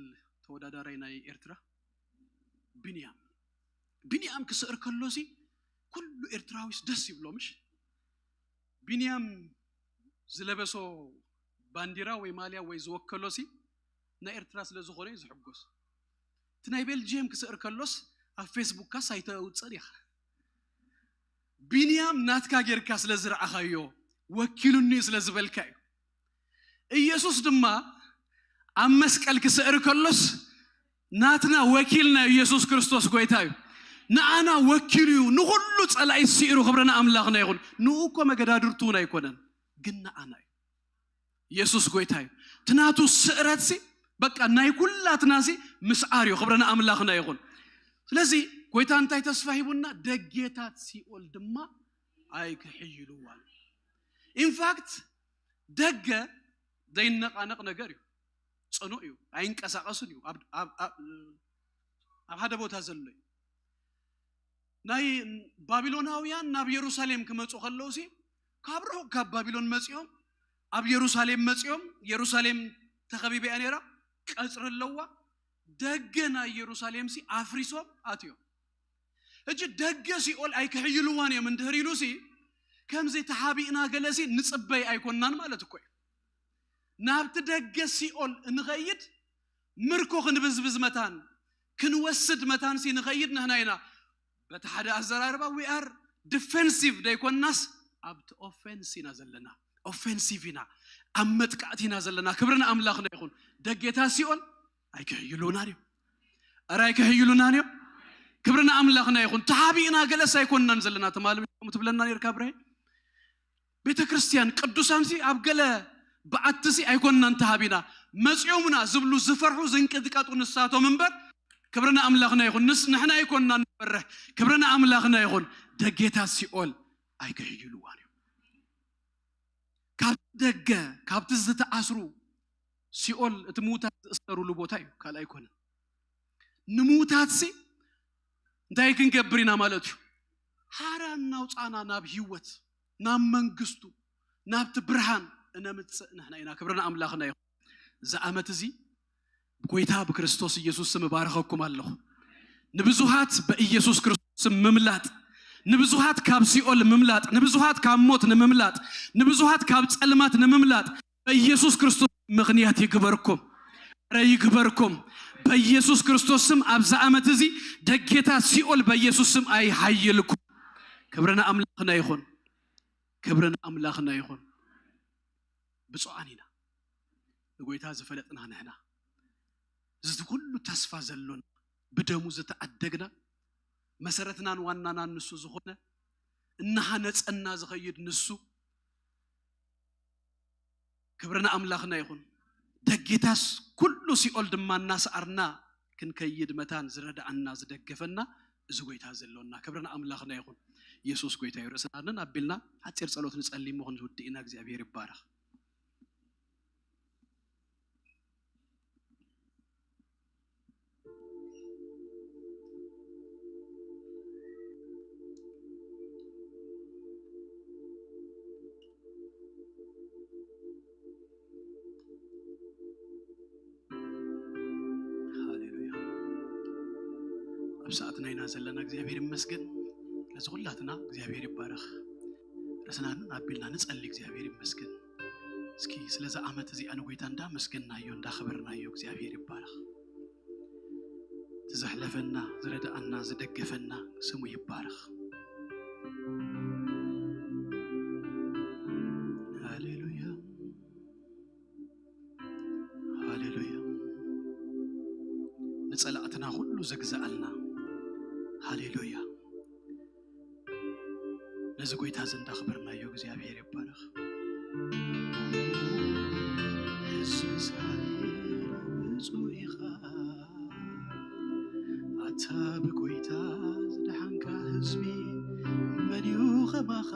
ተወዳዳራይ ናይ ኤርትራ? ቢንያም። ቢንያም ክስዕር ከሎሲ ኩሉ ኤርትራዊስ ደስ ይብሎ። ምሽ ቢንያም ዝለበሶ ባንዲራ ወይ ማልያ ወይ ዝወከሎሲ ናይ ኤርትራ ስለ ዝኾነ እዩ ዝሕጎስ። እቲ ናይ ቤልጅየም ክስዕር ከሎስ ኣብ ፌስቡክካስ ኣይተውፅእን ኢኻ። ቢንያም ናትካ ጌርካ ስለ ዝረኣኻዮ፣ ወኪሉኒ ስለ ዝበልካ እዩ። ኢየሱስ ድማ ኣብ መስቀል ክስዕር ከሎስ ናትና ወኪልና እዩ። ኢየሱስ ክርስቶስ ጎይታ እዩ። ንኣና ወኪሉ እዩ። ንኹሉ ጸላኢ ስዒሩ። ክብሪ ንኣምላኽና ይኹን። ንኡ እኮ መገዳድርቱ እውን ኣይኮነን፣ ግን ንኣና እዩ። ኢየሱስ ጎይታ እዩ። ትናቱ ስዕረትሲ በቃ ናይ ኩላትናሲ ምስዓር እዩ። ክብሪ ንኣምላኽና ይኹን። ስለዚ ጎይታ እንታይ ተስፋ ሂቡና? ደጌታት ሲኦል ድማ ኣይክሕይልዋን። ኢንፋክት ደገ ዘይነቓነቕ ነገር እዩ። ጽኑዕ እዩ። ኣይንቀሳቐስን እዩ። ኣብ፣ ኣብ፣ ኣብ፣ ኣብ ሓደ ቦታ ዘሎ እዩ። ናይ ባቢሎናውያን ናብ የሩሳሌም ክመጹ ከለውሲ ካብ ርሑቕ ካብ ባቢሎን መጺኦም ኣብ የሩሳሌም መጺኦም፣ የሩሳሌም ተኸቢባ እያ ነይራ፣ ቀጽሪ ኣለዋ። ደገ ናይ የሩሳሌምሲ ኣፍሪሶም ኣትዮም። ሕጂ ደገ ሲኦል ኣይክሕይልዋን እዮም እንድህር ኢሉሲ ከምዚ ተሓቢእና ገለሲ ንጽበይ ኣይኮንናን ማለት እኮ እዩ። ናብቲ ደገ ሲኦል እንኸይድ ምርኮ ክንብዝብዝ መታን ክንወስድ መታንሲ ንኸይድ ንሕና ኢና። በቲ ሓደ ኣዘራርባ we are defensive ደይኮንናስ ኣብቲ ኦፌንስ ኢና ዘለና። ኦፌንሲቭ ኢና፣ ኣብ መጥቃዕቲ ኢና ዘለና። ክብሪ ንኣምላኽና ይኹን። ደጌታት ሲኦል ኣይክሕይሉናን እዮም። ኧረ ኣይክሕይሉናን እዮም። ክብሪ ንኣምላኽና ይኹን። ተሓቢእና ገለስ ኣይኮንናን ዘለና። ትማሊ ከምኡ ትብለና ነርካ ብረ ቤተ ክርስቲያን ቅዱሳንሲ ኣብ ገለ በዓትሲ ኣይኮንናን ተሃቢና። መጺኦምና ዝብሉ ዝፈርሑ ዝንቅጥቀጡ ንሳቶም እምበር ክብሪ ንኣምላኽና ይኹን። ንስ ንሕና ኣይኮንናን ንፈርሕ። ክብሪ ንኣምላኽና ይኹን። ደጌታት ሲኦል ኣይክሕይልዋን እዮም። ካብ ደገ ካብቲ ዝተኣስሩ ሲኦል እቲ ምዉታት ዝእሰሩሉ ቦታ እዩ፣ ካልእ ኣይኮነን። ንምዉታትሲ እንታይ ክንገብር ኢና ማለት እዩ? ሓራ እናውፃና ናብ ህይወት፣ ናብ መንግስቱ፣ ናብቲ ብርሃን እነምፅእ ንሕና ኢና። ክብሪ ንኣምላኽና ይኹን። እዚ ዓመት እዚ ብጎይታ ብክርስቶስ ኢየሱስ ስም እባርኸኩም ኣለኹ። ንብዙሃት በኢየሱስ ክርስቶስ ስም ምምላጥ፣ ንብዙሃት ካብ ሲኦል ምምላጥ፣ ንብዙሃት ካብ ሞት ንምምላጥ፣ ንብዙሃት ካብ ጸልማት ንምምላጥ በኢየሱስ ክርስቶስ ምኽንያት ይግበርኩም። ኧረ ይግበርኩም። በኢየሱስ ክርስቶስ ስም ኣብዚ ዓመት እዚ ደጌታት ሲኦል በኢየሱስ ስም ኣይሓይልኩም። ክብሪ ንኣምላኽና ይኹን። ክብሪ ንኣምላኽና ይኹን። ብፁዓን ኢና። ንጎይታ ዝፈለጥና ንሕና። እዚ ኩሉ ተስፋ ዘሎና፣ ብደሙ ዝተዓደግና፣ መሰረትናን ዋናናን ንሱ ዝኾነ፣ እናሃነጸና ዝኸይድ ንሱ። ክብሪ ንኣምላኽና ይኹን። ደጌታስ ኩሉ ሲኦል ድማ እናሰኣርና ክንከይድ መታን ዝረድኣና ዝደገፈና እዚ ጎይታ ዘሎና። ክብሪ ንኣምላኽና ይኹን። ኢየሱስ ጎይታ እዩ። ርእስና ኣቢልና ሓጺር ጸሎት ንጸሊ እሞ ክንውድእ ኢና። እግዚኣብሔር ይባረኽ። ሃሌሉያ። ኣብ ሰዓትና ኢና ዘለና። እግዚኣብሔር ይመስገን። ነዚ ኩላትና እግዚኣብሔር ይባረኽ። ርእስና ኣቢልና ንጸሊ። እግዚኣብሔር ይመስገን። እስኪ ስለዚ ዓመት እዚኣ ንጎይታ እንዳመስገናዮ እንዳኸበርናዮ እግዚኣብሔር ይባረኽ። እቲ ዘሕለፈና፣ ዝረድኣና፣ ዝደገፈና ስሙ ይባረኽ። ሃሌሉያ፣ ሃሌሉያ። ንጸላእትና ኩሉ ዘግዝኣልና። ሃሌሉያ። ነዚ ጎይታ እዚ እንዳኽበርናዮ እግዚኣብሔር ይባረኽ። ህዝቢ እስራኤል ብፁዕ ኢኻ፣ ኣታ ብጎይታ ዝደሓንካ ህዝቢ መን እዩ ኸማኻ?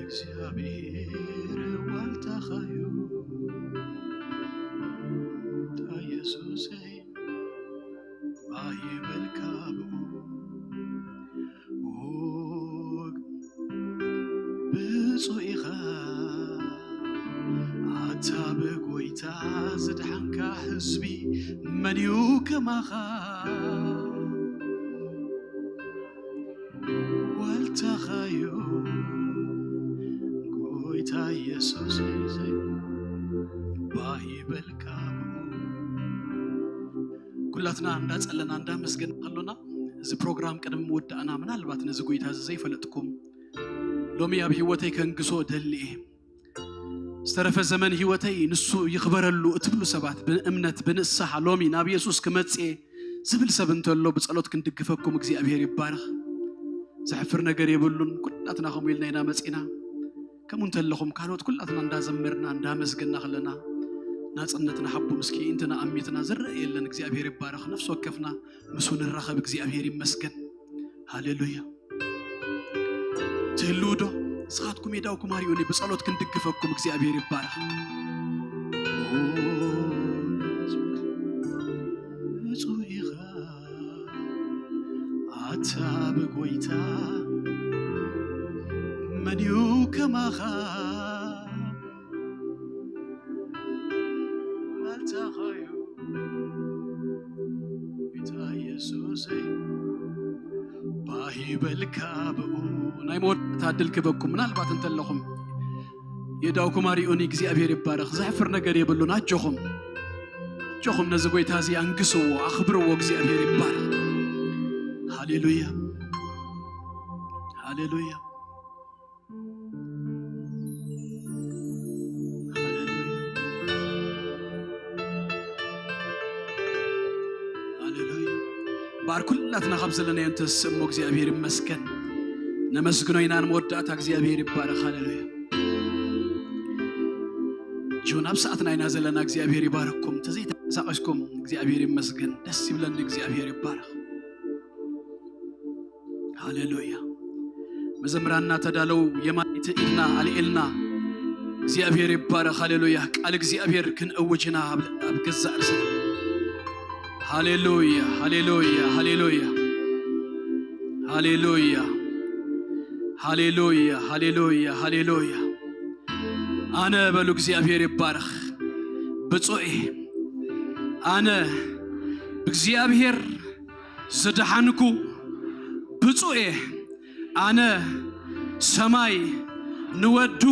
እግዚኣብሔር ዋልታኻዩ። ኣታ ኢየሱሰይ ኣይበልካ ብኡ። ብፁዕ ኢኻ ኣታ ብጎይታ ዝድሓንካ ህዝቢ መን እዩ ከማኻ? ኢየሱስ ባሂበልካ ኩላትና እንዳጸለና እንዳመስገን ከሎና፣ እዚ ፕሮግራም ቅድሚ ምውዳእና፣ ምናልባት ነዚ ጎይታ እዚ ዘይፈለጥኩም፣ ሎሚ ኣብ ህይወተይ ከንግሶ ደሊ እየ፣ ዝተረፈ ዘመን ህይወተይ ንሱ ይኽበረሉ እትብሉ ሰባት፣ ብእምነት ብንስሓ ሎሚ ናብ የሱስ ክመጽእ ዝብል ሰብ እንተሎ፣ ብጸሎት ክንድግፈኩም እግዚኣብሔር ይባረኽ። ዘሕፍር ነገር የብሉን። ኩላትና ከምኡ ኢልና ኢና መጺና። ከምኡ እንተለኹም ካልኦት ኩላትና እንዳዘመርና እንዳመስገና ከለና፣ ናጽነትና ሓቡ ምስ ክኢንትና ኣሚትና ዝረአ የለን። እግዚኣብሔር ይባረኽ። ነፍሲ ወከፍና ምስኡ ንራኸብ። እግዚኣብሔር ይመስገን። ሃሌሉያ። ትህልው ዶ? ንስኻትኩም የዳውኩም ኣርዩኒ፣ ብጸሎት ክንድግፈኩም። እግዚኣብሔር ይባረኽ። ብፁዕ ኢኻ ኣታ ብጎይታ፣ መን እዩ ከማኻ? ኣልታኻዩ ጎይታ ኢየሱሰይ፣ ባሂበልካ ብኡ። ናይ መወዳእታ ዕድል ክበኩም። ምናልባት እንተለኹም የዳውኩም ኣርዩኒ። እግዚኣብሔር ይባረኽ። ዘሕፍር ነገር የብሉን። ኣጆኹም፣ ኣጆኹም ነዚ ጎይታ እዚ ኣንግስዎ፣ ኣኽብርዎ። እግዚኣብሔር ይባረኽ። ሃሌሉያ፣ ሃሌሉያ፣ ሃሌሉያ፣ ሃሌሉያ። እምበኣር ኩላትና ካብ ዘለናዮ እንተስእ እሞ እግዚኣብሔር ይመስገን። ነመስግኖ ኢና ንመወዳእታ። እግዚኣብሔር ይባረኽ። ሃሌሉያ። ጁን ኣብ ሰዓትና ኢና ዘለና። እግዚኣብሔር ይባረኩም። ተዘይተንቀሳቐስኩም እግዚኣብሔር ይመስገን። ደስ ይብለኒ። እግዚኣብሔር ይባረኽ። ሃሌሉያ። መዘምራንና ተዳለው፣ የማኒት ኢድና ኣልኤልና። እግዚኣብሔር ይባረኽ። ሃሌሉያ። ቃል እግዚኣብሔር ክንእውጅና ኣብ፣ ኣብ ገዛእ ርእስና። ሃሌሉያ፣ ሃሌሉያ፣ ሃሌሉያ። ሃሌሉያ፣ ሃሌሉያ፣ ሃሌሉያ፣ ሃሌሉያ። ኣነ በሉ እግዚኣብሔር ይባረኽ። ብፁዕ እየ። ኣነ ብእግዚኣብሔር ዝደሓንኩ ብፁዕ እየ። ኣነ ሰማይ ንወዱ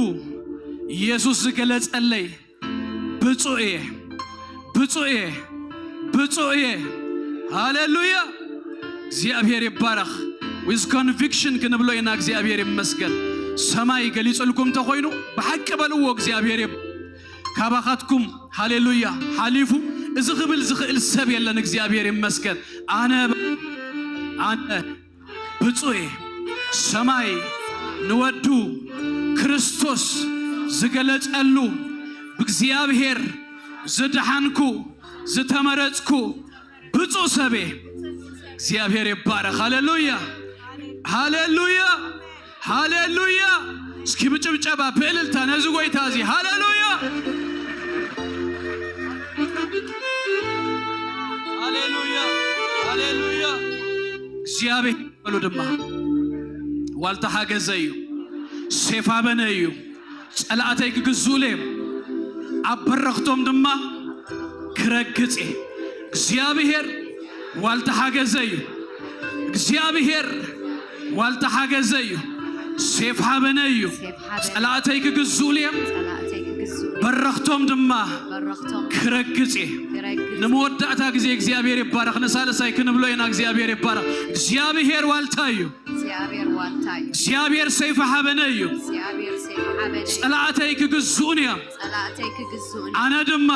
ኢየሱስ ዝገለጸለይ ብፁዕ እየ፣ ብፁዕ እየ፣ ብፁዕ እየ። ሃሌሉያ! እግዚኣብሔር ይባረኽ። With conviction ክንብሎ ኢና። እግዚኣብሔር ይመስገን። ሰማይ ገሊጹልኩም እንተኾይኑ ብሓቂ በልዎ። እግዚኣብሔር ይብ-፣ ካባኻትኩም ሃሌሉያ ሓሊፉ እዚ ክብል ዝኽእል ሰብ የለን። እግዚኣብሔር ይመስገን። ኣነ፣ ኣነ ብፁዕ እየ። ሰማይ ንወዱ ክርስቶስ ዝገለጸሉ፣ ብእግዚኣብሔር ዝደሓንኩ ዝተመረጽኩ ብፁዕ ሰብ እየ። እግዚኣብሔር ይባረኽ። ሃሌሉያ፣ ሃሌሉያ፣ ሃሌሉያ። እስኪ ብጭብጨባ ብእልልታ ነዚ ጎይታ እዚ ሃሌሉያ፣ ሃሌሉያ፣ ሃሌሉያ። እግዚኣብሔር በሉ ድማ ዋልታ ሓገዘ እዩ፣ ሴፍ ኣበነ እዩ። ጸላእተይ ክግዝኡለ እዮም፣ ኣብ በረኽቶም ድማ ክረግጽ እየ። እግዚኣብሔር ዋልታ ሓገዘ እዩ። እግዚኣብሔር ዋልታ ሓገዘ እዩ። ሴፍ ሓበነ እዩ። ሴፍ ሓበነ። ጸላእተይ ክግዝኡለ እዮም፣ ጸላእተይ ክግዝኡለ እዮም። በረኽቶም ድማ በረኽቶም ክረግጽ እየ። ክረግጽ። ንመወዳእታ ግዜ እግዚኣብሔር ይባረኽ። ንሳልሳይ ክንብሎ ኢና። እግዚኣብሔር ይባረኽ። እግዚኣብሔር ዋልታ እዩ። እግዚኣብሔር ዋልታ እዩ። እግዚኣብሔር ሰይፊ ሓበነ እዩ። እግዚኣብሔር ሰይፊ ሓበነ እዩ። ጸላእተይ ክግዝኡኒ እዮም። ጸላእተይ ክግዝኡኒ። ኣነ ድማ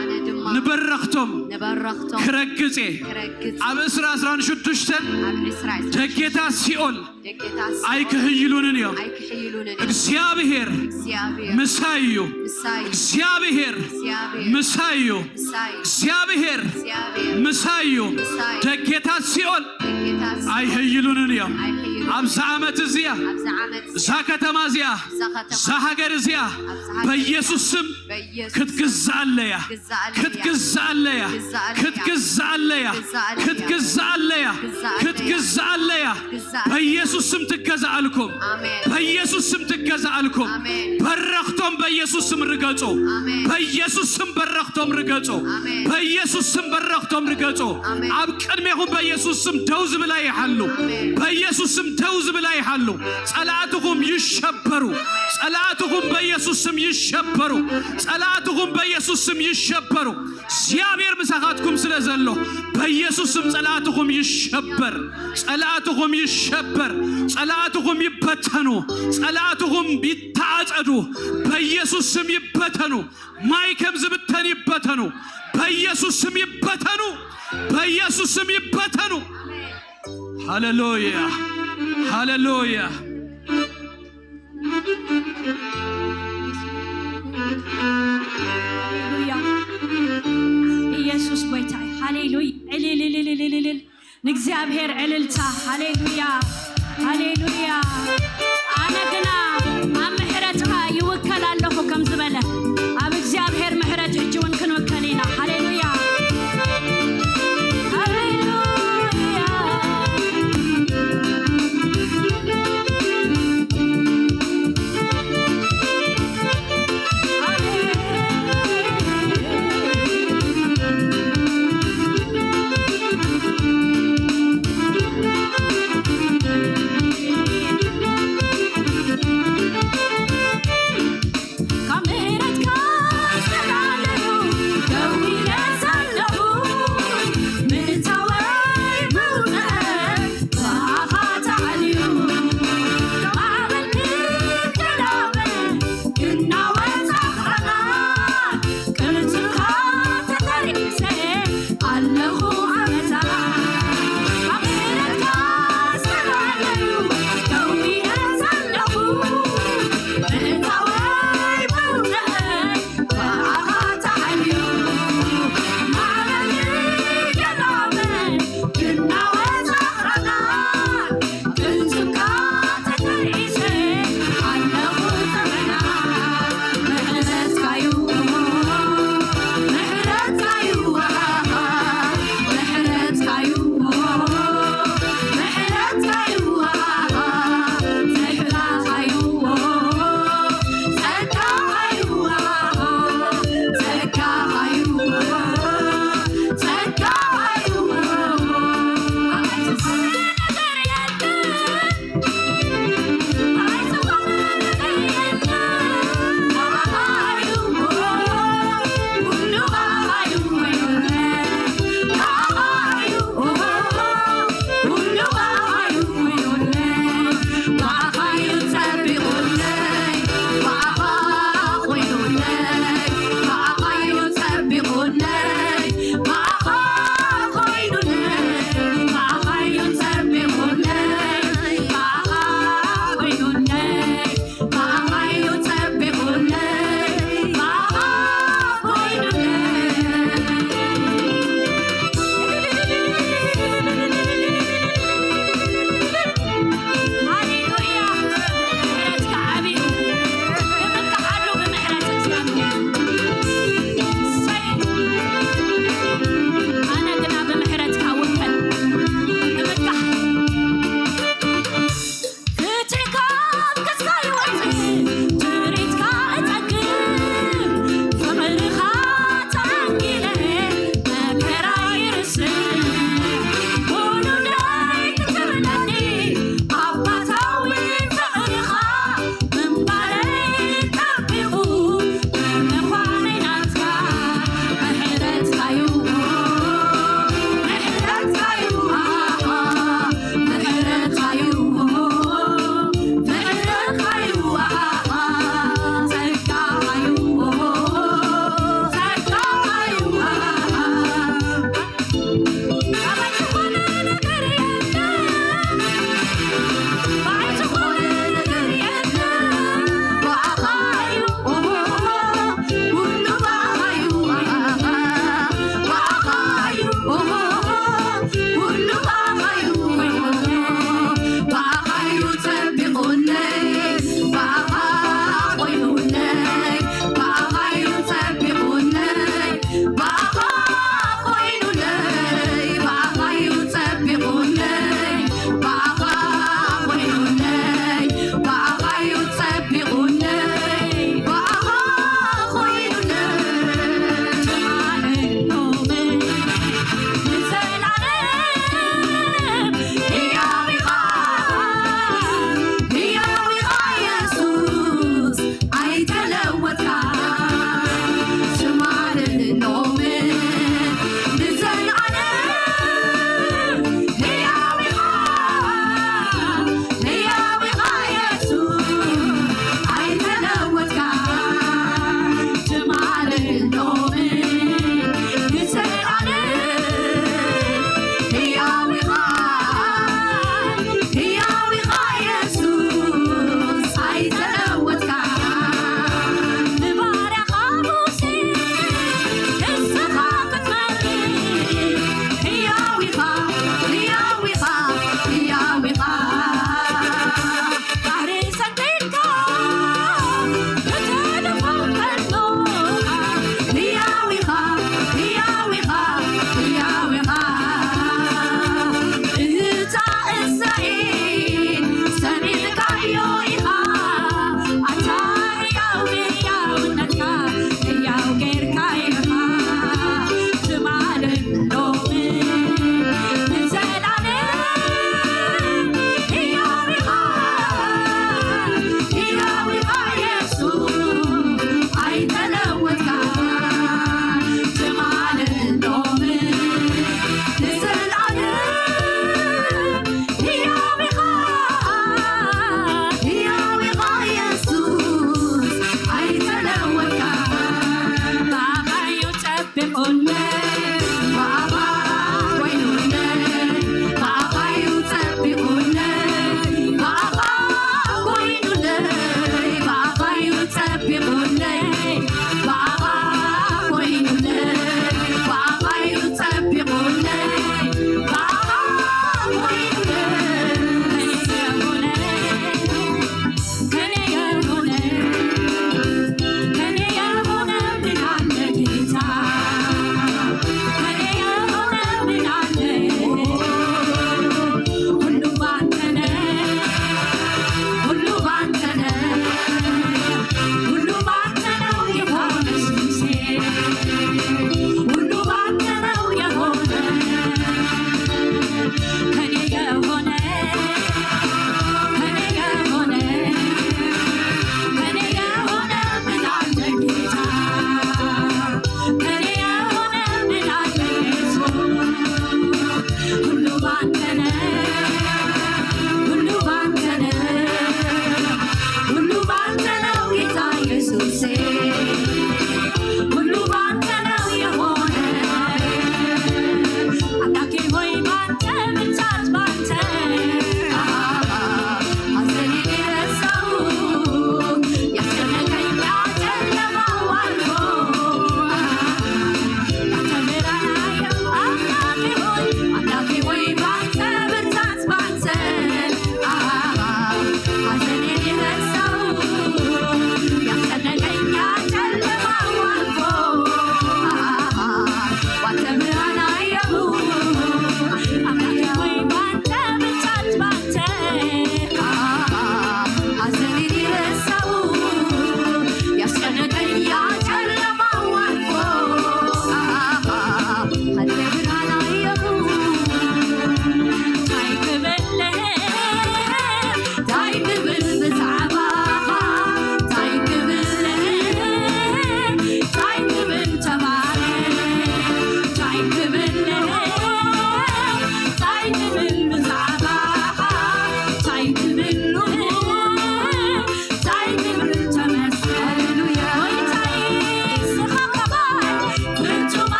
ኣነ ድማ ንበረኽቶም ንበረኽቶም ክረግጽ እየ። ክረግጽ። ኣብ ዕስራ ዕስራን ሽዱሽተን ኣብ ዕስራ ዕስራን ደጌታት ሲኦል ደጌታት ሲኦል ኣይክህይሉንን እዮም። ኣይክሕይሉንን እዮም። እግዚኣብሔር እግዚኣብሔር ምሳይ እዩ። ምሳይ እዩ። እግዚኣብሔር እግዚኣብሔር ምሳይ እዩ። ምሳይ እዩ። እግዚኣብሔር እግዚኣብሔር ምሳይ እዩ። ምሳይ እዩ። ደጌታት ሲኦል ደጌታት ሲኦል ኣይህይሉንን እዮም። ኣይሕይሉንን። ኣብዚ ዓመት እዚኣ፣ ኣብዚ ዓመት እዛ ከተማ እዚኣ፣ እዛ ከተማ እዛ ሃገር እዚኣ ኣብዚ ሃገር በኢየሱስ ስም በኢየሱስ ክትግዛእ ኣለያ። ክትግዛእ ኣለያ። ክትግዛእ ኣለያ። ክትግዛእ ኣለያ። ክትግዛእ ኣለያ። ክትግዛእ ኣለያ። ክትግዛእ ኣለያ። ክትግዛእ ኣለያ። በኢየሱስ ስም ትገዛእልኩም። ኣሜን። በኢየሱስ ስም ትገዛእልኩም። ኣሜን። በረኽቶም በኢየሱስ ስም ርገጹ። ኣሜን። በኢየሱስ ስም በረኽቶም ርገጹ። ኣሜን። በኢየሱስ ስም በረኽቶም ርገጹ። ኣሜን። ኣብ ቅድሜኹም በኢየሱስ ስም ደው ዝብላ ይሓሉ። ኣሜን። በኢየሱስ ስም ደው ዝብላ ይሓሉ። ጸላእትኹም ይሸበሩ። ጸላእትኹም በኢየሱስ ስም ይሸበሩ። ጸላእትኹም በኢየሱስ ስም ይሸበሩ። እግዚኣብሔር ምሳኻትኩም ስለ ዘሎ በኢየሱስ ስም ጸላእትኹም ይሸበር። ጸላእትኹም ይሸበር። ጸላእትኹም ይበተኑ። ጸላእትኹም ይተዓጸዱ። በኢየሱስ ስም ይበተኑ። ማይ ከም ዝብተን ይበተኑ። በኢየሱስ ስም ይበተኑ። በኢየሱስ ስም ይበተኑ። ሃሌሉያ፣ ሃሌሉያ። ሃሌሉያ። ኢየሱስ ጎይታይ። ሃሌሉያ። እልል፣ እልል፣ እልል፣ እልል። ንእግዚኣብሔር ዕልልታ። ሃሌሉያ፣ ሃሌሉያ። ኣነ ግና ኣብ ምሕረትኻ ይውከል ኣለኹ ከም ዝበለ፣ ኣብ እግዚኣብሔር ምሕረት ሕጂ እውን ክንውከል ኢና። ሃሌሉያ፣ ሃሌሉያ።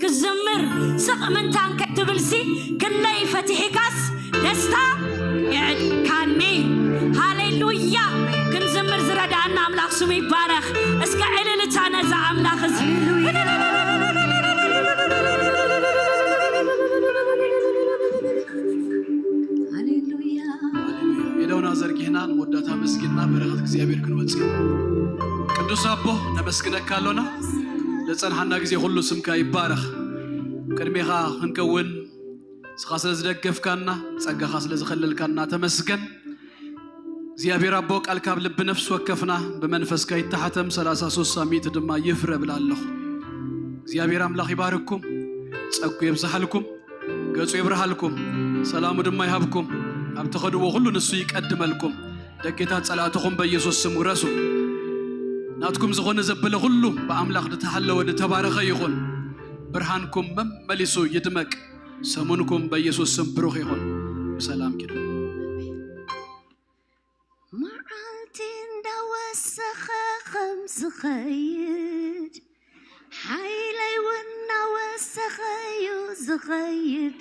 ክዝምር ስቕ ምንታን ክትብልሲ ክለይ ፈቲሒካስ ደስታ ይዕድካኒ። ሃሌሉያ። ክንዝምር ዝረዳእና ኣምላኽ ስሙ ይባረኽ። እስከ ዕልልታ ነዛ ኣምላኽ እዚ ሃሌሉያ። ኢደውና ዘርጊሕና ንወዳታ መስጊድና በረኸት እግዚኣብሔር ክንወፅእ። ቅዱስ ኣቦ ነመስግነካ ኣሎና። ለፀንሓና ግዜ ኩሉ ስምካ ይባረኽ። ቅድሜኻ ክንከውን ንስኻ ስለ ዝደገፍካና፣ ጸጋኻ ስለ ዝኸለልካና ተመስገን። እግዚኣብሔር ኣቦ፣ ቃል ካብ ልቢ ነፍሲ ወከፍና ብመንፈስካ ይተሓተም፣ ሰላሳ ሶሳ ሚእቲ ድማ ይፍረ እብል ኣለኹ። እግዚኣብሔር ኣምላኽ ይባርክኩም፣ ጸጉ የብዝሓልኩም፣ ገጹ የብርሃልኩም፣ ሰላሙ ድማ ይሃብኩም። ኣብ ትኸድዎ ኩሉ ንሱ ይቀድመልኩም። ደጌታት ጸላእትኹም በኢየሱስ ስም ውረሱ። ናትኩም ዝኾነ ዘበለ ኩሉ ብኣምላኽ ዝተሓለወ ዝተባረኸ ይኹን። ብርሃንኩም መመሊሱ ይድመቅ። ሰሙንኩም በኢየሱስ ስም ብሩኽ ይኹን። ብሰላም ኪዱ። መዓልቲ እንዳወሰኸ ከም ዝኸይድ ሓይለይ እውን እናወሰኸ እዩ ዝኸይድ።